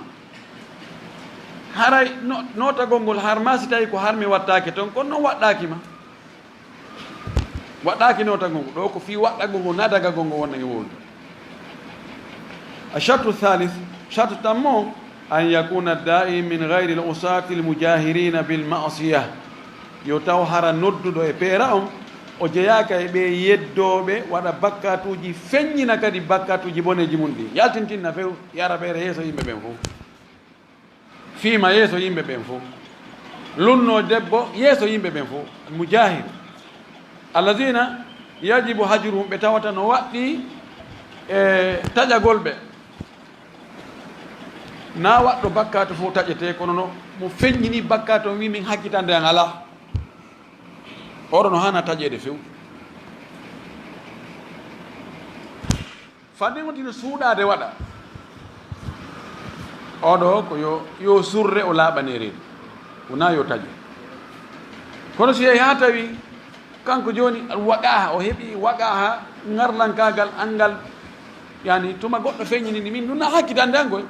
Haray no, notagol ngol har ma si tawi ko har mi wattaake toon, kono noon waɗɗaaki ma. Waɗɗaaki notagol ngol. Ɗo ko fii waɗɗagol ngol, na dagagol ngol wonde ngol wowlude. A shartu thalith, shartu tammo, an yakuna da'i min ghayri al-usati al-mujahirina bil ma'siyah. Yo taw hara nodduɗo e peera on, o jeyaaka e ɓe yeddooɓe waɗa bakkatuuji, feññina kadi bakkatuuji boneeji mum ɗi. Yaltintinna few, yara ɓeere yeeso yimɓe ɓen fof. Fiima yeeso yimɓe ɓen fof. Lunno debbo yeeso yimɓe ɓen fof. Al-mujahir. Allazina yajibu hajruhum, ɓe tawata no waɗɗi e taƴagol ɓe. Na waɗɗo bakkaatu fof taƴetee, kono no mo feññini bakkaatu on, wi min hakkitande an alaa. Oɗo no haana taƴeede few. Fadde on tino suuɗaade waɗa. Oɗo ko yo, yo surre o laaɓane reedu. Wonaa yo taƴe. Kono si yehi haa tawi kanko jooni waqaha, o heɓi waqaha ŋarlankaagal anngal, yani tuma goɗɗo feññini ni min ɗum na hakkitande an koy.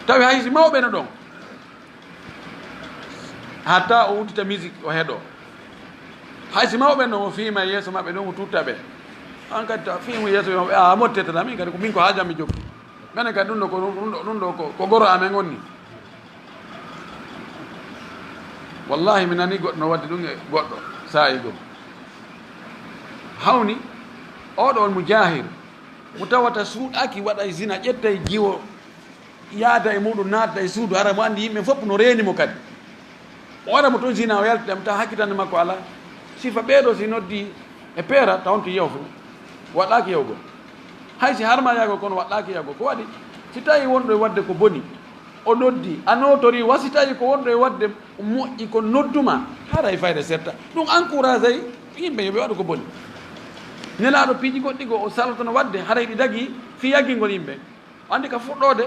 Tawi hay si mawɓe no ɗon. Hatta o uddita musique o heɗo. Hay si mawɓe no o fiima yeeso maɓɓe ɗum o tutta ɓe. An kadi ta fiimu yeeso maɓɓe, a mottete tan, min kadi ko min ko haajam mi jokki. Menen kadi ɗum ɗo ko, ɗum ɗo, ɗum ɗo ko, ko goro amen on ni. Wallahi mi nani goɗɗo no wadde ɗum e goɗɗo saa'i goo. Hawni, oɗo on mujahir, mo tawata suuɗaki waɗa e zina, ƴetta e jiwo, yaada e muɗum, naatda e suudu, hara mo anndi yimɓe fof no reeni mo kadi. O waɗa mo toon zina, o yaltida mo, tawa hakkitande makko alaa. Sifa ɓeeɗo si noddi e peera, taw on to yeewa fof. Waɗɗaaki yawgol. Hay si harma yahgol, kono waɗɗaaki yahgol. Ko waɗi? Si tawi wonɗo e waɗde ko boni, o noddi, a nootori, wa si tawi ko wonɗo e waɗde moƴƴi ko nodduma, haray fayda setta. Ɗum encourage ay yimɓe yo ɓe waɗu ko boni. Nelaaɗo piiji goɗɗi goo o salotono waɗde, haray ɗi dagi fii yaggingol yimɓe. Anndi ka fuɗɗoode,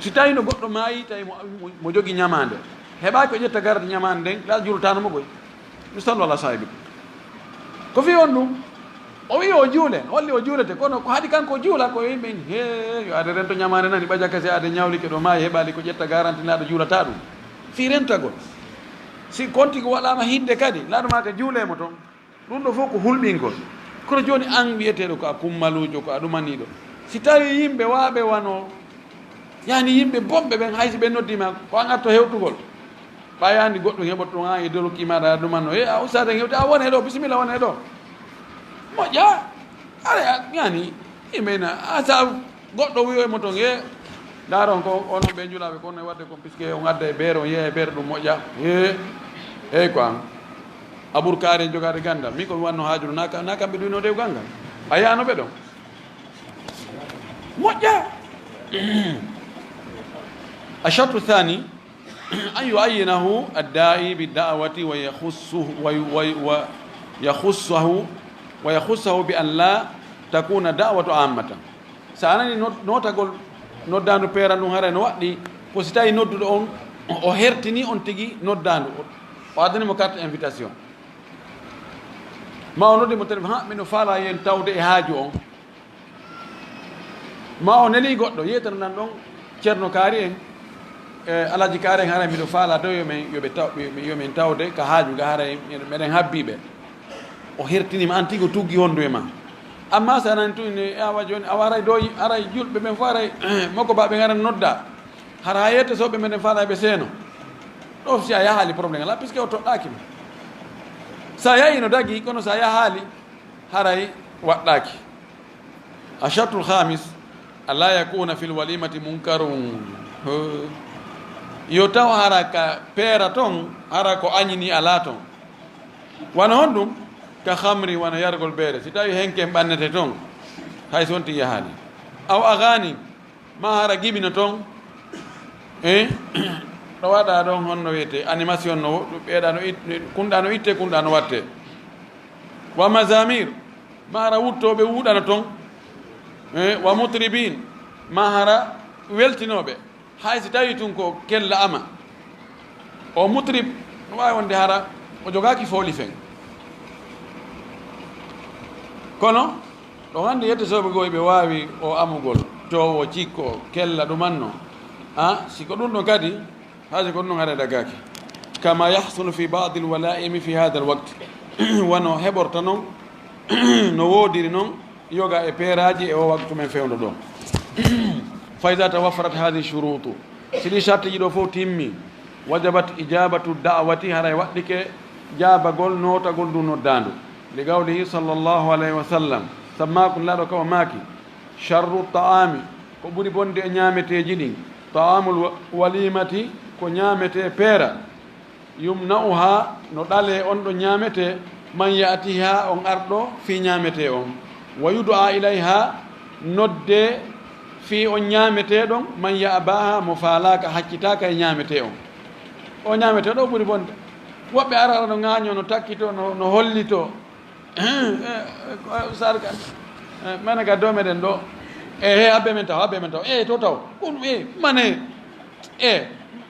si tawi no goɗɗo maayi, tawi mo, mo, mo jogii ñamaande, heɓaaki o ƴetta garata ñamaande nden, la jultaano mo koy. Mi sallu ala saahibikum. Ko fii on ɗum, o wi'i o juule, holli o juulete, kono ko haɗi kanko o juula, ko yimɓe, hee, yo ade rento ñamaande nani, ɓaja kasi ade ñawlike ɗo maayi, heɓaali ko ƴetta garanti, naa ɗo juulata ɗum. Fii rentagol. Si konti ko waɗaama hidde kadi, laaɗo maa ka juulee mo toon. Ɗum ɗo fof ko hulɓingol. Kono jooni, aan wiyeteeɗo ko a kummaluujo, ko a ɗumaniiɗo. Si tawii yimɓe waaɓe wano, yani, yimɓe bonɓe ɓen, hay si ɓe noddii ma, ko aan arto hewtugol. Ɓay anndi goɗɗum heɓoto ɗum, aan e doloki maaɗa, a ɗumanno, "E, a ustaade en hewti, a wone ɗo, bisimilla, wone ɗo." Moƴƴa. Are, a, yani, yimɓe ina, a sa Goɗɗo wiyoy mo toon, "He, ndaaron ko onon ɓe njulaaɓe kon e waɗde kon, puisque on adda e beere, on yeeya e beere, ɗum moƴƴa." He, hey ko an. A ɓur kaari en jogaade ganndal. Min ko mi wanno haaju ɗo, naa ka-, naa kamɓe ɗuyno dew ganngal. A yaano ɓe ɗon. Moƴƴa. الشرط الثاني أن يعينه الداعي بالدعوة ويخصه، وي-، وي-، ويخصه، ويخصه بأن لا تكون دعوة عامة. So a nanii nod-, nootagol noddaandu peera ndun, haray no waɗɗii ko si tawii nodduɗo on, o hertinii on tigi noddaandu, o, o addanii mo carte invitation. Ma o noddii mo téléphone, "Ha, miɗo faalaa yen tawde e haaju on." Ma o nelii goɗɗo, yeetana nan ɗon Ceerno Kaari en, e Alhaji Kaari en, haray miɗo faalaa dow yo men, yo ɓe taw-, yo men tawde ka haaju ga, haray meɗen habbii ɓe. O hertinii ma, an tigi o tuggi hondu e ma. Amma so a nani tun ne, awa jooni, awa haray dow, haray julɓe ɓen fof haray, mokobaaɓe ngaran nodda. Hara haa yette sooɓe meɗen faalaa ɓe seeno. Ɗo si a yahaali problème alaa, puisque o toɗɗaaki ma. So a yahii no dagii, kono so a yahaali, haray waɗɗaaki. الشرط الخامس ألا يكون في الوليمة منكر. Yo taw hara ka peera ton, hara ko añini alaa ton. Wano honɗum? كخمر, wano yargol beere. Si tawi henken ɓannete ton, hay so wonti yahaali. أو أغاني, ma hara gimi no ton. Eh? Ɗo waɗa ɗon honno wiyete animation no, ɓeeɗa no it-, kunɗa no itte, kunɗa no watte. ومزامير, ma hara wuttooɓe wuuɗana ton. Eh, ومطربين, ma hara weltinooɓe. Hay si tawii tun ko kella ama. O mutrib, no waawi wonde hara o jogaaki fooli fen. Kono, ɗo hannde yetto sooɓe goo ɓe waawi o amugol, toowo, cikko, kella, ɗumanno. Ah, si ko ɗum ɗon kadi, Haaju ko ɗum haray dagaaki. كما يحصل في بعض الولائم في هذا الوقت. Wano heɓorta non, no woodiri non, yoga e peeraaji e o waktu men fewndo ɗo. فإذا توفرت هذه الشروط, si ɗi sartiiji ɗo fof timmi, وجبت إجابة الدعوة, haray waɗɗike jaabagol nootagol ndu noddaandu. لقوله صلى الله عليه وسلم, sammaaku Nulaaɗo ka o maaki, شر الطعام, ko ɓuri bonde e ñaameteeji ɗin, طعام الوليمة, ko ñaametee peera, يمنعها, no ɗalee on ɗon ñaametee, من يأتيها, on arɗo fii ñaametee on, ويدعى إليها, noddee fii on ñaametee ɗon, من يأباها, mo faalaaka, haccitaaka e ñaametee on. O ñaametee ɗo ɓuri bonde. Woɓɓe ara, ara no ŋaañoo, no takkitoo, no, no hollitoo. Eh, eh, eh, Ustaadu kan. Eh, mene ka do meɗen ɗo. Eh, he, habbe men taw, habbe men taw. Eh, to taw. Ɗum, eh, mane. Eh,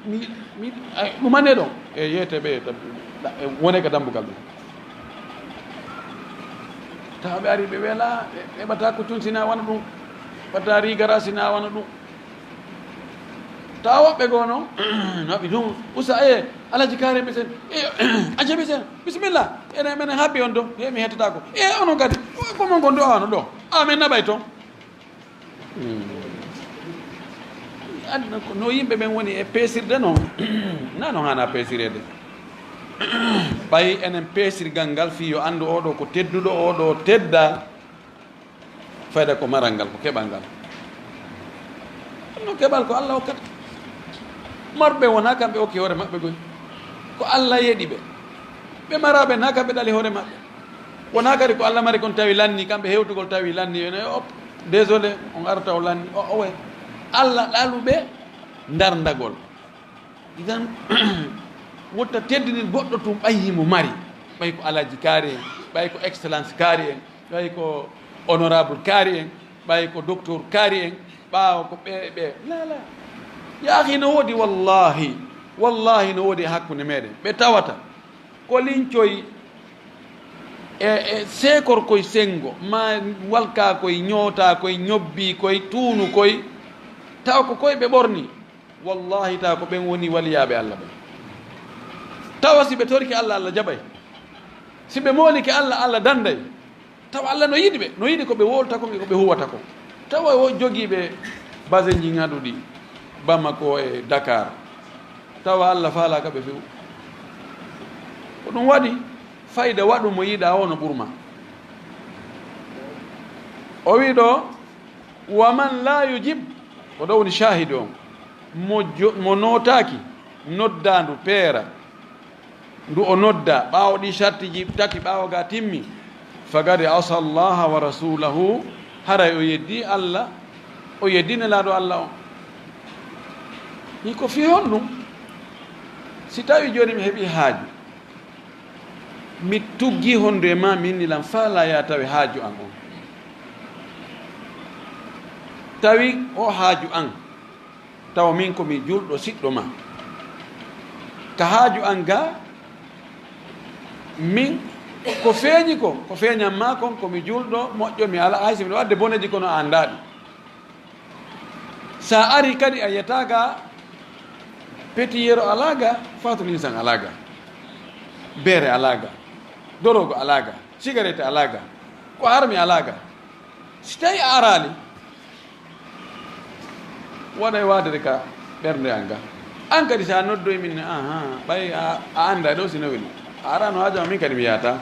mi, mi, ay, ɗum mane ɗo. Eh, yeete ɓe, ta-, eh, wone ka dambugal ɗum. Tawa ɓe ari ɓe wela, ɓe, ɓe ɓata ko tun sina wano ɗum. Ɓata rigara sina wano ɗum. Tawa woɓɓe goo noon, no ɓe ɗum, usa, e, Alhaji Kaare misen, e, acca misen, bisimilla, ene, minen habbi on ɗo, he mi hettataako. E, onon kadi, ko mon kon ɗo, ano ɗo, amen naɓay toon. Hmm. Aduna ko no yimɓe ɓen woni e peesirde noon, na no haana peesireede. Ɓay enen peesirgal ngal fii yo anndu oo ɗoo ko tedduɗo, oo ɗoo teddaa, fayda ko maral ngal, ko keɓal ngal. No keɓal ko Alla hokkata. Marɓe wonaa kamɓe okki hoore maɓɓe goy. Ko Alla yeɗi ɓe. Ɓe maraaɓe naa kamɓe ɗali hoore maɓɓe. Wonaa kadi ko Alla mari kon tawi lanni, kamɓe hewtugol tawi lanni, ene op, désolé, on arta o lanni, o, o way. Alla ɗalu ɓe ndarndagol. Idan, wotta teddinir goɗɗo tun ɓay himo mari. Ɓay ko Alhaji kaari en, ɓay ko Excellence kaari en, ɓay ko Honorable kaari en, ɓay ko Docteur kaari en, ɓaawo ko ɓe, ɓe. La, la. Yaahi no woodi wallahi, wallahi no woodi e hakkunde meɗen. Ɓe tawata ko lincoy e, e seekor koy sengo, ma walkaa koy, ñootaa koy, ñobbii koy, tuunu koy, tawa ko koy ɓe ɓorni. Wallahi, tawa ko ɓen woni waliyaaɓe Alla ɓen. Tawa si ɓe torike Alla, Alla jaɓay. Si ɓe moolike Alla, Alla danday. Tawa Alla no yiɗi ɓe, no yiɗi ko ɓe wowlata kon e ko ɓe huwata kon. Tawa o jogiiɓe basenji ŋaɗuɗi Bamako e Dakar. Tawa Alla faalaaka ɓe few. Ko ɗum waɗi fayda waɗu mo yiɗaa o no ɓurma. O wi ɗo, "Wa man la yujib," ko ɗo woni shahidi on, mo jo-, mo nootaaki noddaandu peera, ndu o nodda ɓaawo ɗi shartiji tati ɓaawo ga timmi, "fagad asa Allaha wa rasulahu," haray o yeddi Alla, o yeddi Nelaaɗo Alla on. Ni ko fii honɗum? Si tawi jooni mi heɓi haaju, mi tuggi hondu e ma, mi inni lan faalaa ya tawi haaju an on. Tawi o haaju an, tawa min ko mi julɗo siɗɗo ma. Ka haaju an ga, min ko feeñi ko, ko feeñan ma kon, ko mi julɗo moƴƴo, mi ala, hay si miɗo wadde boneji kono a anndaa ɗi. Sa ari kadi a yiyata ga petit yero alaa ga, fatul insan alaa ga, beere alaa ga, dorogo alaa ga, cigarette alaa ga, ko harmi alaa ga. Si tawi a araali, waɗay waadere ka ɓernde an ga. An kadi sa noddoy min ne, aha, ɓay a, a annda ɗo si no weli. A arano haaju ma, min kadi mi yaata.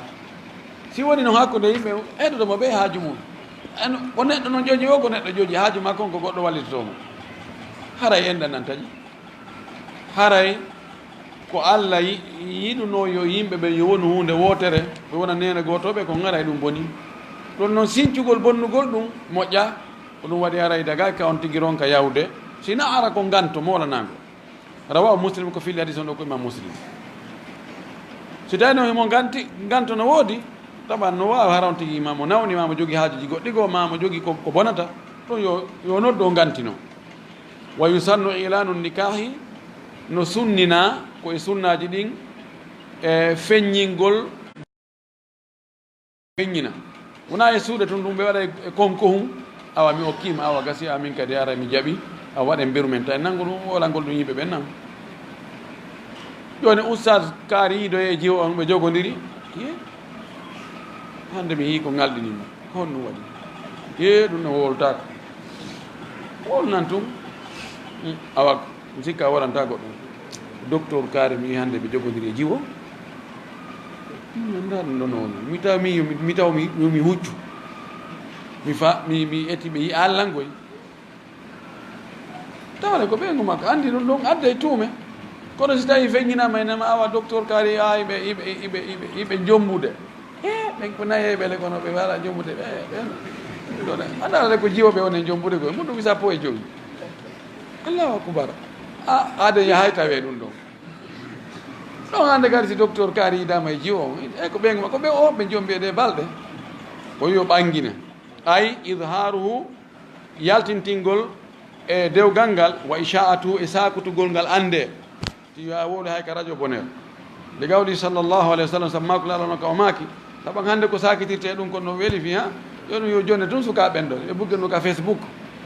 Si woni no hakkunde yimɓe, heɗoto mo ɓe haaju mum. An, ko neɗɗo no jooji o, ko neɗɗo jooji haaju makko on, ko goɗɗo wallitoto mo. Haray enɗan nan taƴi. Haray ko Alla yi-, yiɗunoo yo yimɓe ɓen yo wonu huunde wootere, ɓe wona neene gooto, ɓe ko ŋaray ɗum boni. Ɗum noon sincugol bonnugol ɗum moƴƴa. Ko ɗum waɗi haray daga ka on tigi ronka yahude, sina ara ko nganto moolanaango. Rawahu Muslim, ko fili hadis on ɗo ko Imam Muslim. Si tawi noon himo nganti, nganto no woodi, taban no waawi hara on tigi ma mo nawni, ma mo jogi haajuji goɗɗi goo, ma mo jogi ko, ko bonata, ɗum yo, yo noddu o ngantino. Wa yusannu ilanu nikahi, no sunnina ko e sunnaaji ɗin, e feññingol, feññina. Wona e suuɗe tun ɗum ɓe waɗa e konkohum, awa mi okkii ma, awa gasi, amin kadi ara mi jaɓi, a waɗen mberu men ta en nanngu ɗum, wolangol ɗum yimɓe ɓen nan. Jooni ustaas kaari yiidoye e jiwo on ɓe jogondiri. Ye? Hannde mi yii ko ngalɗini mo. Ko honɗum waɗi? Ye, ɗum no wowltaako. Wowlnan tun. Mm, awa, mi sikka a waɗantaako ɗum. Docteur kaari mi yii hannde ɓe jogondiri e jiwo. Mi anndaa ɗum ɗon no woni. Mi taw mi, mi, mi taw mi, mi, mi huccu. Mi fa-, mi, mi eti ɓe yi'a allankoy. Tawde ko ɓeyngu makko anndi ɗum ɗon adda e tuume. Kono si tawii feññinaama, ene ma awa docteur kaari, a, iɓe, iɓe, iɓe, iɓe, iɓe jombude. E, ɓen ko nayeeɓe le, kono ɓe wala jombude. Ɓe, ɓen, ɗon, anndaa le ko jiwo ɓe woni jombude koye muɗum sappo e jowi. Allahu akbar. A, aade yahay tawe ɗum ɗon. Ɗon hannde kadi si docteur kaari yiidaama e jiwo on, e ko ɓeyngu makko, ɓe o, ɓe jombi e ɗe balɗe. Ko yo ɓangine. Ay, idharuhu, yaltintingol e dewgal ngal, wa isha'atu, e sakutugol ngal annde. Ti yo a wowle hay ka radio bonel. Li qawli sallallahu alayhi wa sallam, sabu maaku Laalo no ka o maaki, sabu hannde ko sakitirte e ɗum kon no weli fi, ha? Yo ɗum yo jonne tun suka ɓen ɗo. Ɓe bugge no ka Facebook.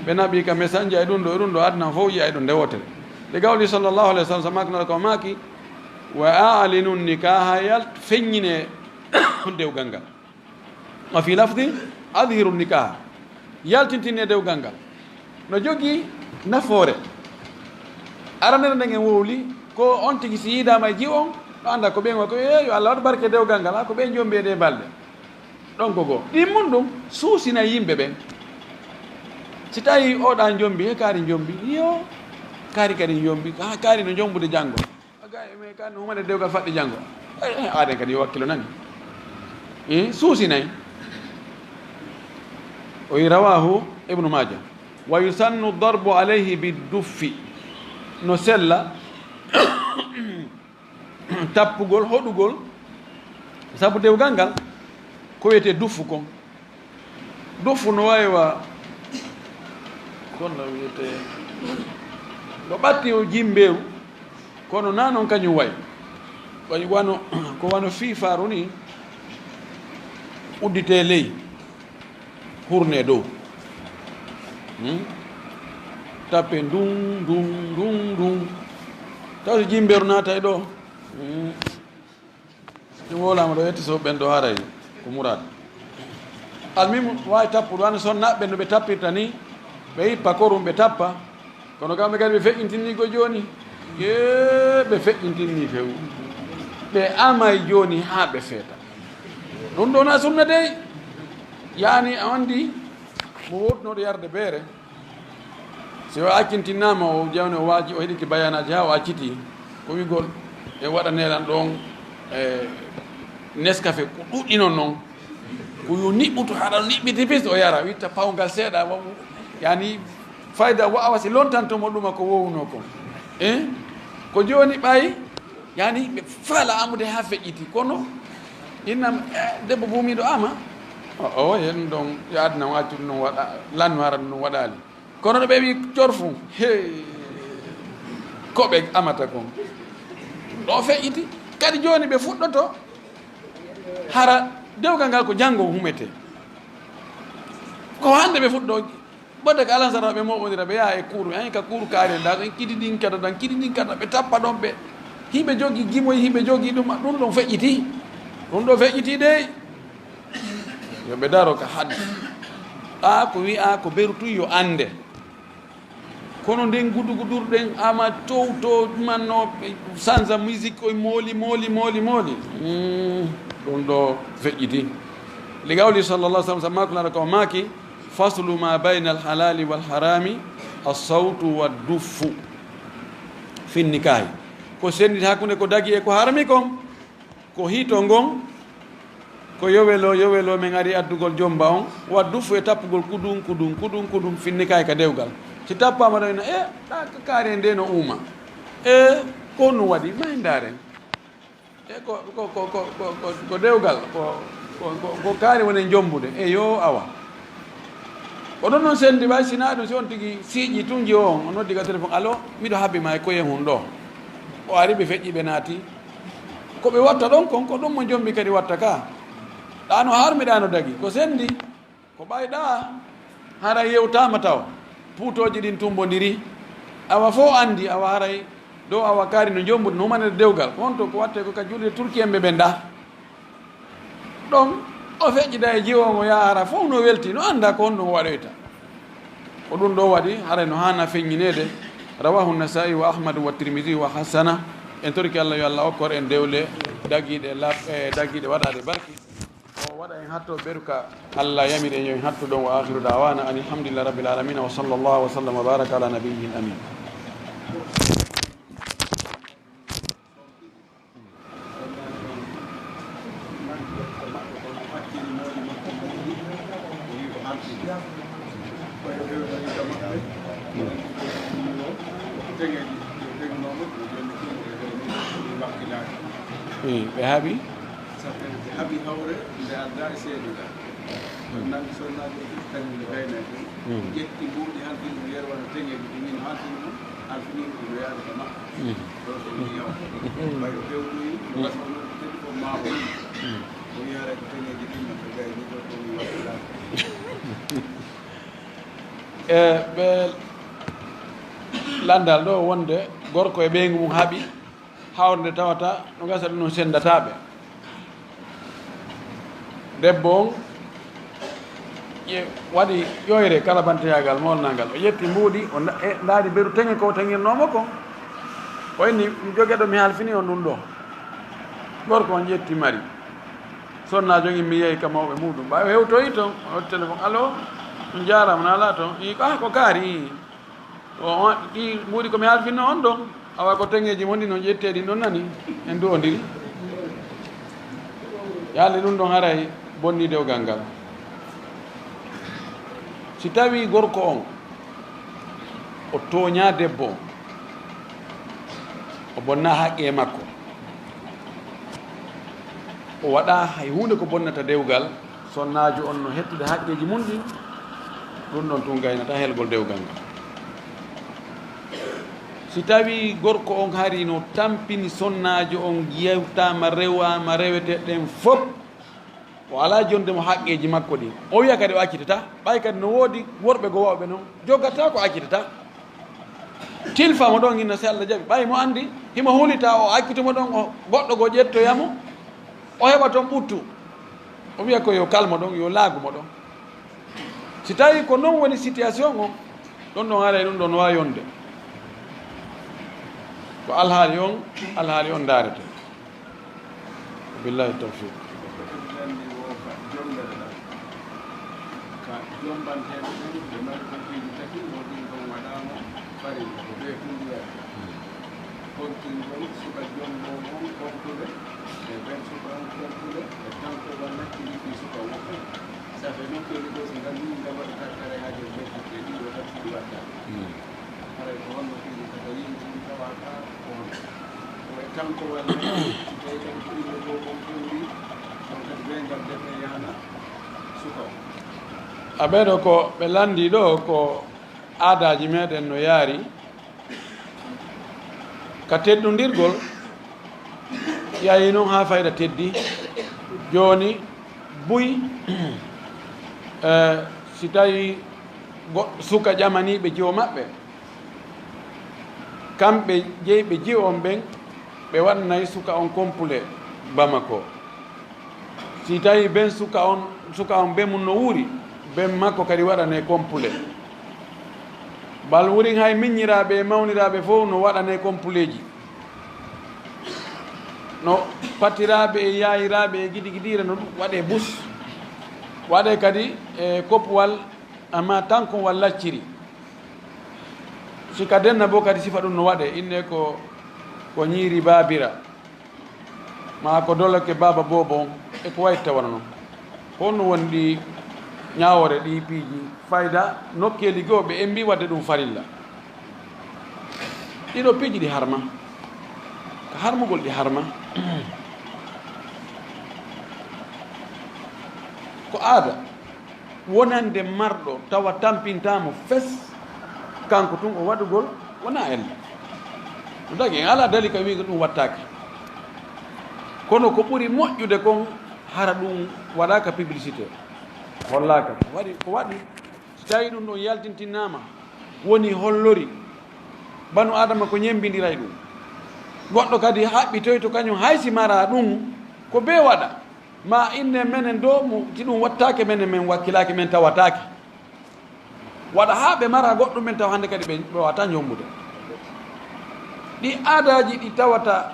Ɓe naɓi ka Messenger e ɗum ɗo, e ɗum ɗo, aduna fof yi'a e ɗum nde wootere. Li qawli sallallahu alayhi wa sallam, sabu maaku Laalo ka o maaki, wa a'linu nikaha, yal feññine dewgal ngal. Wa fi lafdi, adhiru nikah. Yaltintine dewgal ngal. No jogii nafoore. Aranere nden en wowli, ko on tigi si yiidaama e jiwo on, Ɗo annda ko ɓen wa ko, "Eh, yo Allah waɗ barke dewgal ngal, ha ko ɓen njombi e ɗe balɗe." Ɗon ko goo. Ɗin mun ɗum suusina yimɓe ɓen. Si tawi oɗa njombi, he kaari njombi, yo, kaari kadi njombi, ha kaari no njombude janngo. Aga e men kan no humande dewgal faɗɗi janngo. Eh, eh, aden kadi yo wakkilo nani. Eh, suusinay. O wi rawahu Ibnu Maaja. Wa yusannu darbu alayhi bi duffi. No sella tappugol, hoɗugol, sabu dewgal ngal, ko wiyetee duffu kon. Duffu no wayi wa, kon no wiyetee, no ɓatti o jimbeeru, kono naa non kañum wayi. Wayi wano, ko wano fiifaaru ni, udditee ley. Hurne dow. Hmm? Tappe ndun, ndun, ndun, ndun. Taw so jimbeeru naata e ɗo. Hmm. Ɗum wowlaama ɗo yetti so ɓen ɗo haray ko muraad. Almimu waawi tappude, wano sonnaaɓe no ɓe tappirta ni, ɓe yippa korum, ɓe tappa. Kono kamɓe kadi ɓe feƴƴintinni ko jooni. Yee, ɓe feƴƴintinni few. Ɓe amay jooni haa ɓe feeta. Ɗum ɗo na sunna dey. Yaani a anndi mo wootunooɗo yarde beere. Si o accintinnaama, o jawni, o waaji, o heɗiti bayanaaji haa o acciti. Ko wi'gol e waɗaneelan ɗon e Nescafe ko ɗuɗɗi non non. Ko yo niɓɓutu, haɗa niɓɓiti pis, o yara, witta pawngal seeɗa, wa-, yani fayda wa awa si lontanto mo ɗuma ko wowno kon. Eh? Ko jooni ɓay, yani ɓe faala amude haa feƴƴiti, kono innam, eh, debbo buumiiɗo ama, o, o, yen ɗon, yo aduna o accu ɗum ɗon waɗa, lannu hara ɗum ɗon waɗaali. Kono no ɓe wi corfu, he, ko ɓe amata kon. Ɗo feƴƴiti, kadi jooni ɓe fuɗɗoto, hara dewgal ngal ko janngo humete. Ko hannde ɓe fuɗɗo, ɓodde ka alansara ɓe moɓondira, ɓe yaha e kuuru, en ka kuuru kaari en, ndaa ɗon kidi ɗin kada, ɗon kidi ɗin kada, ɓe tappa ɗon ɓe. Hiɓe jogi gimoy, hiɓe jogi ɗum, ɗum ɗon feƴƴiti. Ɗum ɗo feƴƴiti dey. Yo ɓe daro ka hadde. Ɗaa ko wi'aa ko beru tun yo annde. Kono nden gudugudur ɗen ama towto manno sanza musique oy mooli, mooli, mooli, mooli. Mm, ɗum ɗo feƴƴiti. Li qawli sallallahu alaihi wasallam, sabu maako Nulaaɗo ko o maaki, "Faslu ma bayna al-halali wal harami as-sawtu wad duffu fi nikahi." Ko sennditi hakkunde ko dagi e ko harmi kon. Ko hito ngon, ko yowelo, yowelo men ari addugol jomba on, wa duffu e tappugol kudun, kudun, kudun, kudun, finni kay ka dewgal. Si tappaama ɗon ina, e, ɗa ka kaari e nde no uuma. E, ko honɗum waɗi? Ma en ndaaren. E, ko, ko, ko dewgal, ko, ko, ko, ko kaari woni e jombude. E, yo, awa. Ko ɗon non senndi, way si naa ɗum, si on tigi siiƴi tun jiwo on, o noddi ka téléphone, "Alo, miɗo habbi ma e koye hun ɗo." O ari, ɓe feƴƴi, ɓe naati. Ko ɓe watta ɗon kon, ko ɗum mo jombi kadi watta ka. Ɗa no harmi, ɗa no dagi. Ko senndi, ko ɓay ɗa, haray yewtaama taw. Puutooji ɗin tumbondiri. Awa fof anndi, awa haray dow awa kaari no jombude, no humanede dewgal. Ko honto ko watte ko ka julde Turki en ɓe ɓen ɗa. Ɗon, o feƴƴida e jiwo ngo yaha hara fof no welti, no annda ko honɗum o waɗoyta. Ko ɗum ɗo waɗi, haray no haana feññineede. Rawahu Nasa'i wa Ahmad wa Tirmidhi wa hasana. En torki Allah yo Allah okkor en dewle dagiiɗe laaɓ-, e dagiiɗe waɗaaɗe barki. O waɗa en hatto beru ka Allah yamiri en yo en hatto ɗon. Wa akhiru da'wana anil hamdulillahi rabbil alamin. Wa sallallahu wa sallam wa baraka ala nabiyyin amin. Hmm, ɓe haaɓi? Ɓe haaɓi hawre, nde adda e seeduga. Ɗum nanndi sonnaaɓe e kañum nde gayna e ɗum. Mm. Ƴetti mbuuɗi halfini ɗum yeru wano teŋeeji ɗum min halfini ɗum, halfini ɗum no yaade ka maɓɓe. Mm. Ɗo ɗo mi yaw. Ɓay o fewtoyi, no gas o noon kadi ko maa o yi. Mm. O yi haray ko teŋeeji ɗin no ɓe gayni ɗo ɗo mi waɗi laata. E ɓe lanndal ɗo wonde gorko e ɓeyngu mum haaɓi. Hawre nde tawata no gasa ɗum no senndataaɓe. Debbo on ƴe-, waɗi ƴoyre kalabanteyagal molnagal. O ƴetti mbuuɗi, o nda-, e ndaari mberu teŋe ko o teŋirnoomo kon. O inni, "Mi jogeɗo, mi halfini on ɗum ɗo." Gorko on ƴetti mari. Sonnaajo on immi yehi ka mawɓe muuɗum. Ɓay o hewtoyi ton, o waɗi telefon, "Allo, on jaaraama, na alaa ton?" Ii, "Ah, ko kaari, ii." O, o, ɗi mbuuɗi ko mi halfinno on ɗon. Awa ko teŋeeji mon ɗin on ƴettee ɗin ɗon nani. En duwondiri. Yalli ɗum ɗon haray bonni dewgal ngal. Si tawii gorko on, o tooñaa debbo on, o bonnaa haqqee makko, o waɗaa hay huunde ko bonnata dewgal, sonnaajo on no hettude haqqeeji mun ɗin, ɗum ɗon tun gaynataa helgol dewgal ngal. Si tawii gorko on hari no tampini sonnaajo on, yewtaama, rewaama, rewete ɗen fof, o alaa jonde mo haqqeeji makko ɗin. O wiya kadi o accitataa, ɓay kadi no woodi worɓe goo waawɓe non, jogataa ko accitataa. Tilfa mo ɗon hinno si Allah jaɓi, ɓay mo anndi, himo hulita o accitu mo ɗon, o goɗɗo goo ƴettoya mo, o heɓa ton ɓuttu. O wiya ko yo kal mo ɗon, yo laagu mo ɗon. Si tawii ko non woni situation on, ɗon ɗon haray ɗum ɗon no waawi yonde. Ko alhaali on, alhaali on ndaarete. Billahi tawfiq. Ko ɓeydande woo ka jombere ɗan. Ka jombanteeɓe ɓen, ɓe mari hakkeeji tati, mo ɗin ɗon waɗaama farilla, ko ɓe tun wiyata. Kontingol suka jombo on kontude, e ɓen suka on kontude, e tankowal lacciri fii suka on. Safe non keli ɗoo, si ngal nii ngal waɗata kare haa jom ɓen hakke ɗiɗo tan, si ɗi waɗata. Haray ko honno piiji kata yimɓe ɗum tawata ko honno? Ko e kanko walla si tawi kanko inno goo kon fewri, on kadi ɓe ngal defe yaana suka o. A ɓeeɗo ko ɓe lanndii ɗoo ko aadaaji meɗen no yaari ka teddundirgol, yahi non haa fayda teddi. Jooni buy, eh, si tawi go-, suka ƴamaniiɓe jiwo maɓɓe, kamɓe jeyɓe jiwo on ɓen, ɓe waɗanay suka on complet Bamako. Si tawi ben suka on, suka on ben mun no wuuri, ben makko kadi waɗanay complet. Bal wurin hay miññiraaɓe e mawniraaɓe fof no waɗanay compleeji. No patiraaɓe e yaayiraaɓe e gidigidiire no ɗum waɗee bus. Waɗee kadi e koppuwal, amma tan ko wal lacciri. Si ka denna bo kadi sifa ɗum no waɗee, innde ko, ko ñiiri baabira, maa ko doloke baaba boobo on, e ko wayi tawano non. Ko honno woni ɗi ñaawoore ɗi piiji fayda nokkeeli goo ɓe en mbii waɗde ɗum farilla? Ɗiɗo piiji ɗi harma. Ka harmugol ɗi harma, ko aada wonande marɗo tawa tampintaa mo fes, kanko tun o waɗugol wonaa ella. Ɗum tagi en alaa dali ka wiigo ɗum wattaake. Kono ko ɓuri moƴƴude kon, hara ɗum waɗaaka publicité, hollaaka. Waɗi ko waɗi, si tawi ɗum ɗon yaltintinnaama, woni hollori banu Adama ko ñembindiray ɗum. Goɗɗo kadi haɓɓitoyto kañum hay si maraa ɗum, ko bee waɗa. Ma inne menen ɗoo mo, si ɗum wattaake menen, men wakkilaaki, men tawataake. Waɗa haa ɓe mara goɗɗum men tawa hannde kadi ɓe, ɓe waawata ñombude. Ɗi aadaaji ɗi tawata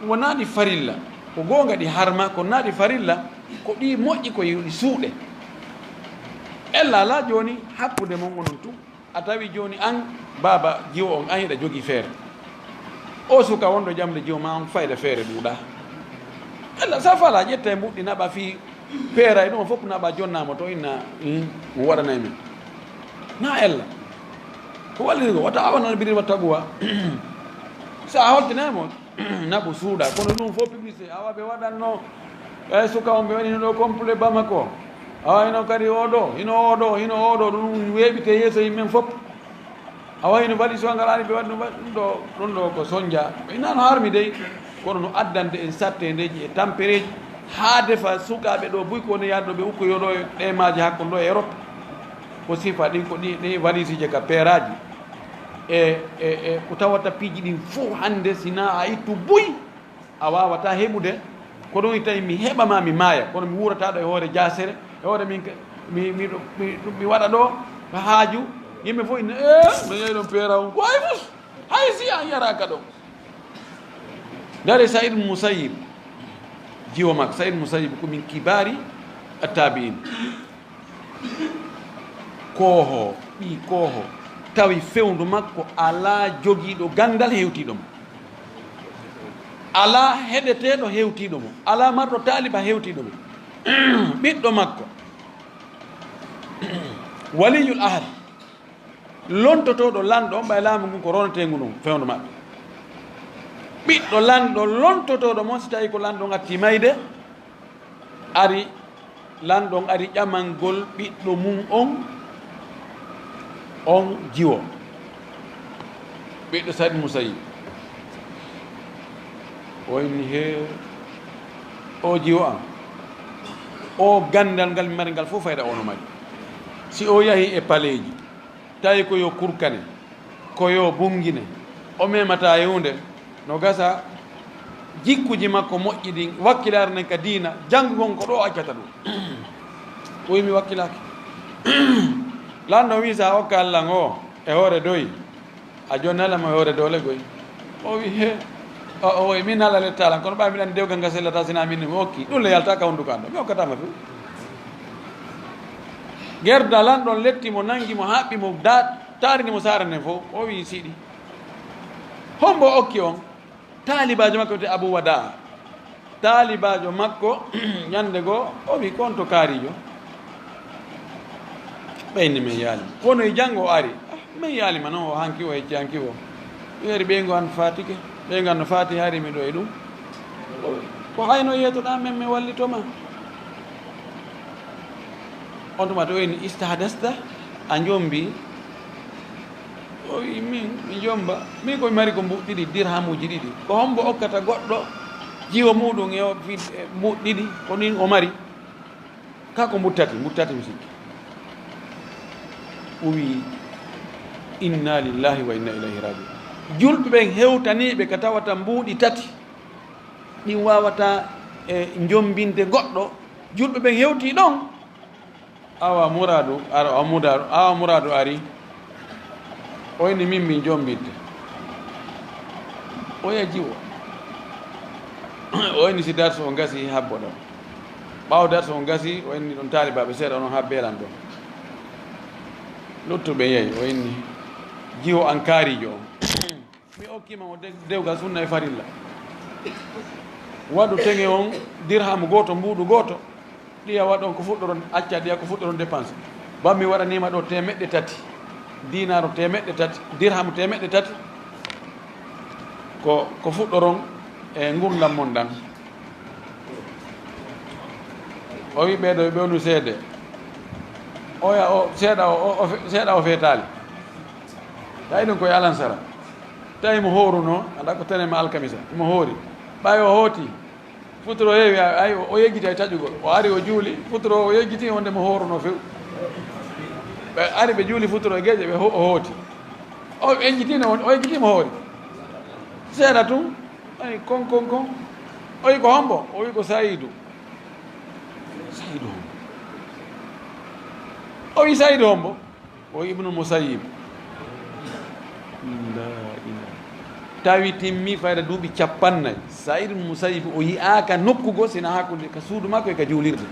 wonaa ɗi farilla, ko goonga ɗi harma, kono naa ɗi farilla, ko ɗi moƴƴi, ko yo ɗi suuɗe. Ella alaa jooni hakkunde mon onon tun. A tawi jooni an, baaba jiwo on, an hiɗa jogii feere. O suka wonɗo ƴamde jiwo maa on, fayda feere ɗuuɗaa. Ella, sa fala, ƴetta e mbuɗɗi naɓa fii peera e ɗum, fof naɓa jonnaa mo to inna, hmm, mo waɗanay men. Na ella. Ko walliri ko, wata awana birri wa taguwa. Sa holtinay mo, naɓu suuɗa. Kono ɗum fof publicité, awa ɓe waɗanno, e suka on ɓe waɗino ɗo complet Bamako. Awa hino kadi oɗo, hino oɗo, hino oɗo, ɗum weeɓite yeeso yimɓen fof. Awa hino valise o ngal ari ɓe waɗi ɗum, ɗum ɗo, ɗum ɗo ko sonja. Ɓe nano harmi dey, kono no addande en sattendeeji e tampereeji, haa defa sukaaɓe ɗo buy ko woni yaade ɗo ɓe ukkoyoo ɗo e ɗe maaje hakkunde ɗo e Europe. Ko sifa ɗin ko ɗi, ɗi valise ji ka peeraaji. E, e, e ko tawata piiji ɗin fof hannde, si na a ittu buy, a waawataa heɓude. Ko ɗum tawi mi heɓa ma mi maaya, kono mi wuurata ɗo e hoore jaasere, e hoore min ka, mi, mi, mi, mi waɗa ɗo haaju, yimɓe fof ina, "Eh, no yehi ɗon peera on, ko hay fus, hay si an yaraaka ɗon." Ndare Saïd Musayyib, Jiwo makko, Sa'id Musayyib, ko min kibaari attabi'in. Kooho, ɓii kooho, tawi fewndo makko alaa jogiiɗo ganndal hewtiiɗo mo. Alaa heɗeteeɗo hewtiiɗo mo. Alaa marɗo taaliba hewtiiɗo mo. Ɓiɗɗo makko, waliyul ahad, lontotooɗo lanɗo on, ɓay laamu ngun ko roneteengu ɗum fewndo maɓɓe. Ɓiɗɗo lanɗo lontotooɗo mon, si tawi ko lanɗo on atti mayde, ari, lanɗo on ari ƴamangol ɓiɗɗo mum on, on jiwo. Ɓiɗɗo Sa'id Musayyib. O inni, "He, o jiwo am, o ganndal ngal mi mari ngal fof fayda ono mari. Si o yahi e paleeji, tawi ko yo kurkane, ko yo bungine, o memata e huunde, no gasa jikkuji makko moƴƴi ɗin, wakkilaare nden ka diina, janngu ngon ko ɗo o accata ɗum." O wi, "Mi wakkilaaki." Lanɗo wi, "Sa okka Allah ngo e hoore doy, a jonnala mo e hoore doole goy." O wi, "He, o, o wi, min nala lettalan, kono ɓa miɗan dewgal ngal sellata sina min mi okki. Ɗum le yalta ka hunduko an ɗo. Mi okkatama few." Gerda lanɗo on letti mo, nangi mo, haɓɓi mo, da-, taarini mo saare nden fow. O wi, "Siɗi. Hombo okki on?" Taalibaajo makko wiyetee Abu Wada. Taalibaajo makko, ñande goo, o wi, "Ko on to kaariijo?" Ɓe inni, "Men yaali." Wono e janngo o ari. "Ah, men yaali ma non, o hanki o hecci hanki o." Yeeri ɓeyngu an faatike. Ɓeyngu an no faati, hari mi ɗo e ɗum. "Ko hayno yetoɗaa men, mi wallito ma." On tuma to o inni, "Istahdasta, a njombi?" O wi, "Min, mi njomba. Min ko mi mari ko mbuuɗi ɗiɗi, dirhamuuji ɗiɗi. Ko hombo okkata goɗɗo jiwo muuɗum e o fi-, e mbuuɗi ɗiɗi, ko ɗin o mari? Ka ko mbuuɗi tati, mbuuɗi tati mi sikki." O wi, "Inna lillahi wa inna ilayhi raji'un." Julɓe ɓen hewtaniiɓe ka tawata mbuuɗi tati, ɗin waawata, e, njombinde goɗɗo. Julɓe ɓen hewtii ɗon. Awa Muraadu, ar-, awa Muraadu, awa Muraadu ari. O inni, "Min, min jombinte." O yahi jiwo. O inni, "Si darsu o gasi, habbo ɗon." Ɓaawo darsu o gasi, o inni ɗon taalibaaɓe seeɗa, onon habbe lan ɗon. Luttuɓe yahi, o inni, "Jiwo an kaariijo on." Mi okkii ma mo de-, dewgal sunna e farilla. Waɗu teŋe on dirhamu gooto, mbuuɗu gooto. Ɗiya waɗon ko fuɗɗoron, acca ɗiya ko fuɗɗoron dépense. Ba mi waɗanii ma ɗo teemeɗɗe tati. Diinaaru teemeɗɗe tati, dirhamu teemeɗɗe tati. Ko, ko fuɗɗoron e ngurndan mon ɗan. O wi ɓee ɗo, ɓe wonu seede. Oya o, seeɗa o, o, o fe-, seeɗa o feetaali. Tawi ɗum koye alansara. Tawi mo hooruno, anda ko tene ma alkamisa, mo hoori. Ɓay o hooti, futuro heewi, ay, ay, o yejjiti ay taƴugol. O ari o juuli, futuro o yejjiti wonde mo hooruno few. Ɓe ari ɓe juuli futuro e geeƴe, ɓe ho-, o hooti. O yejjitino, o yejjiti mo hoori. Seeɗa tun, ay, kon, kon, kon. O wi ko hombo? O wi ko Sayidu. Sayidu hombo? O wi Sayidu hombo? O Ibnu Musayyib. La ilaha. Tawi timmi fayda duuɓi cappannayi. Sa'id Musayyib o yi'aaka nokku goo sina hakkunde ka suudu makko e ka juulirde.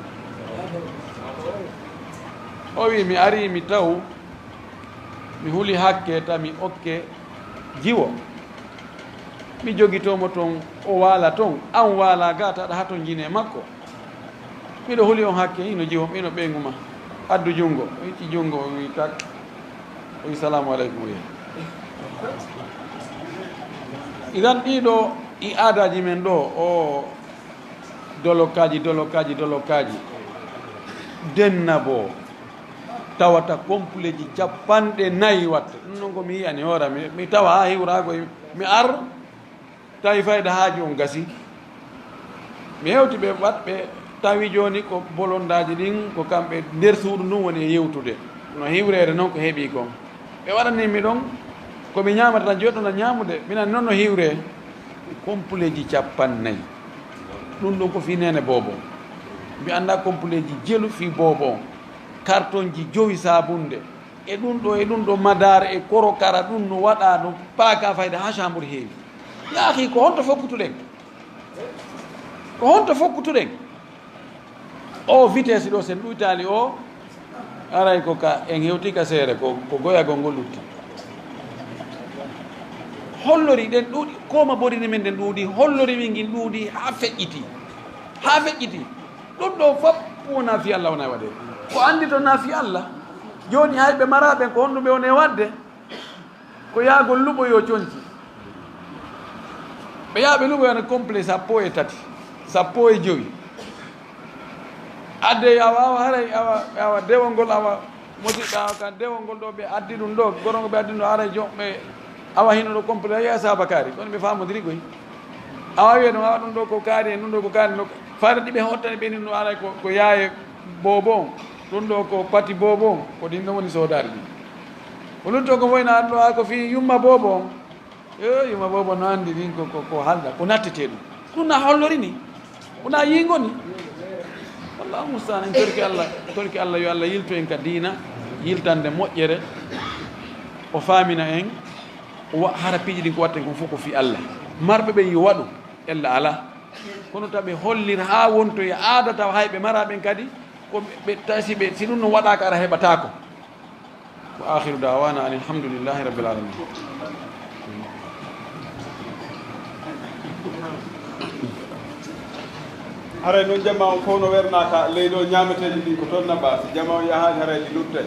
O wi, "Mi ari mi taw, mi huli hakke ta mi okke jiwo. Mi jogitoo mo ton, o waala ton, an waala ga taɗa haton jine makko." Miɗo huli on hakke, hino jiwo, miɗo ɓeyngu ma. Addu junngo, o itti junngo, o wi tak. O wi, "Salaamu aleykum," o yehi. Idan ɗiɗo i aadaaji men ɗo, o dolokaaji, dolokaaji, dolokaaji. Denna bo, tawata kompuleeji cappanɗe nayi watte. Ɗum noon ko mi yi'ani hoore am, mi, mi tawa haa hiwraago, mi ar. Tawi fayda haaju on gasi. Mi hewti ɓe, wat ɓe tawi jooni ko bolondaaji ɗin, ko kamɓe nder suudu ndun woni e yewtude. No hiwreere non ko heɓi kon. Ɓe waɗani mi ɗon, ko mi ñaamata tan, joɗɗo na ñaamude. Minan non no hiwre. Kompuleeji cappannayi. Ɗum ɗon ko fii neene boobo. Mi annda kompuleeji jelu fii boobo. Kartonji jowi saabunde. E ɗum ɗo, e ɗum ɗo madaar e korokara, ɗum no waɗa ɗo paaka fayda haa saambur heewi. Yaahi, ko honto fopputuɗen? Ko honto fokkutuɗen? O vitesse ɗo, sen ɗuytaali o, aray ko ka, en hewti ka seere, ko, ko goyagol ngol lutti. Hollori ɗen ɗuuɗi, kooma borini men ɗen ɗuuɗi, hollori min ngin ɗuuɗi haa feƴƴiti. Haa feƴƴiti. Ɗum ɗo fof wonaa fii Allah wonaa waɗeede. Ko anndi to naa fii Allah. Jooni hay ɓe maraa ɓen ko honɗum ɓe woni e waɗde? Ko yaagol luɓoyoo conci. Ɓe yaha ɓe luɓoyana complet sappo e tati, sappo e jowi. Adde awa, awa, haray, awa, awa, dewol ngol, awa, musiɗɗo, awa, kan dewol ngol ɗo ɓe addi ɗum ɗo, gorongo ɓe addi ɗum ɗo, haray joom ɓe, awa, hino ɗo complet, ya saba kaari, kono ɓe faamodiri koy. Awa, wiya ɗum, awa, ɗum ɗo ko kaari, en ɗum ɗo ko kaari, no, fayda ɗi ɓe hottani ɓe ni ɗum, haray ko, ko yaaye boobo on, ɗum ɗo ko pati boobo on, ko ɗin ɗon woni soodaari ɗin. O lutto ko fof ina anndu, haa ko fii yumma boobo on. Yo, yumma boobo no anndi ɗin ko, ko, ko halda, ko nattetee ɗum. Ɗum na hollori ni, wona yiingo ni. Wallahu mustaan, en torki Allah, torki Allah yo Allah yiltu en ka diina, yiltande moƴƴere, o faamina en, o wa-, hara piiji ɗin ko watten kon fof ko fii Allah. Marɓe ɓen yo waɗu, ella alaa. Kono taw ɓe hollira haa wontoya aada tawa hay ɓe maraa ɓen kadi, ko ɓe, tawi si ɓe, si ɗum no waɗaaka ara heɓataako. Wa akhiru da'wana anil hamdulillahi rabbil alamin. Haray noon jama on fof no wernaaka leydi o, ñaameteeji ɗin ko toon naɓaa. Si jama on yahaali haray ɗi luttay.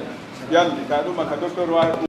Yande, ka ɗum ka docteur waawi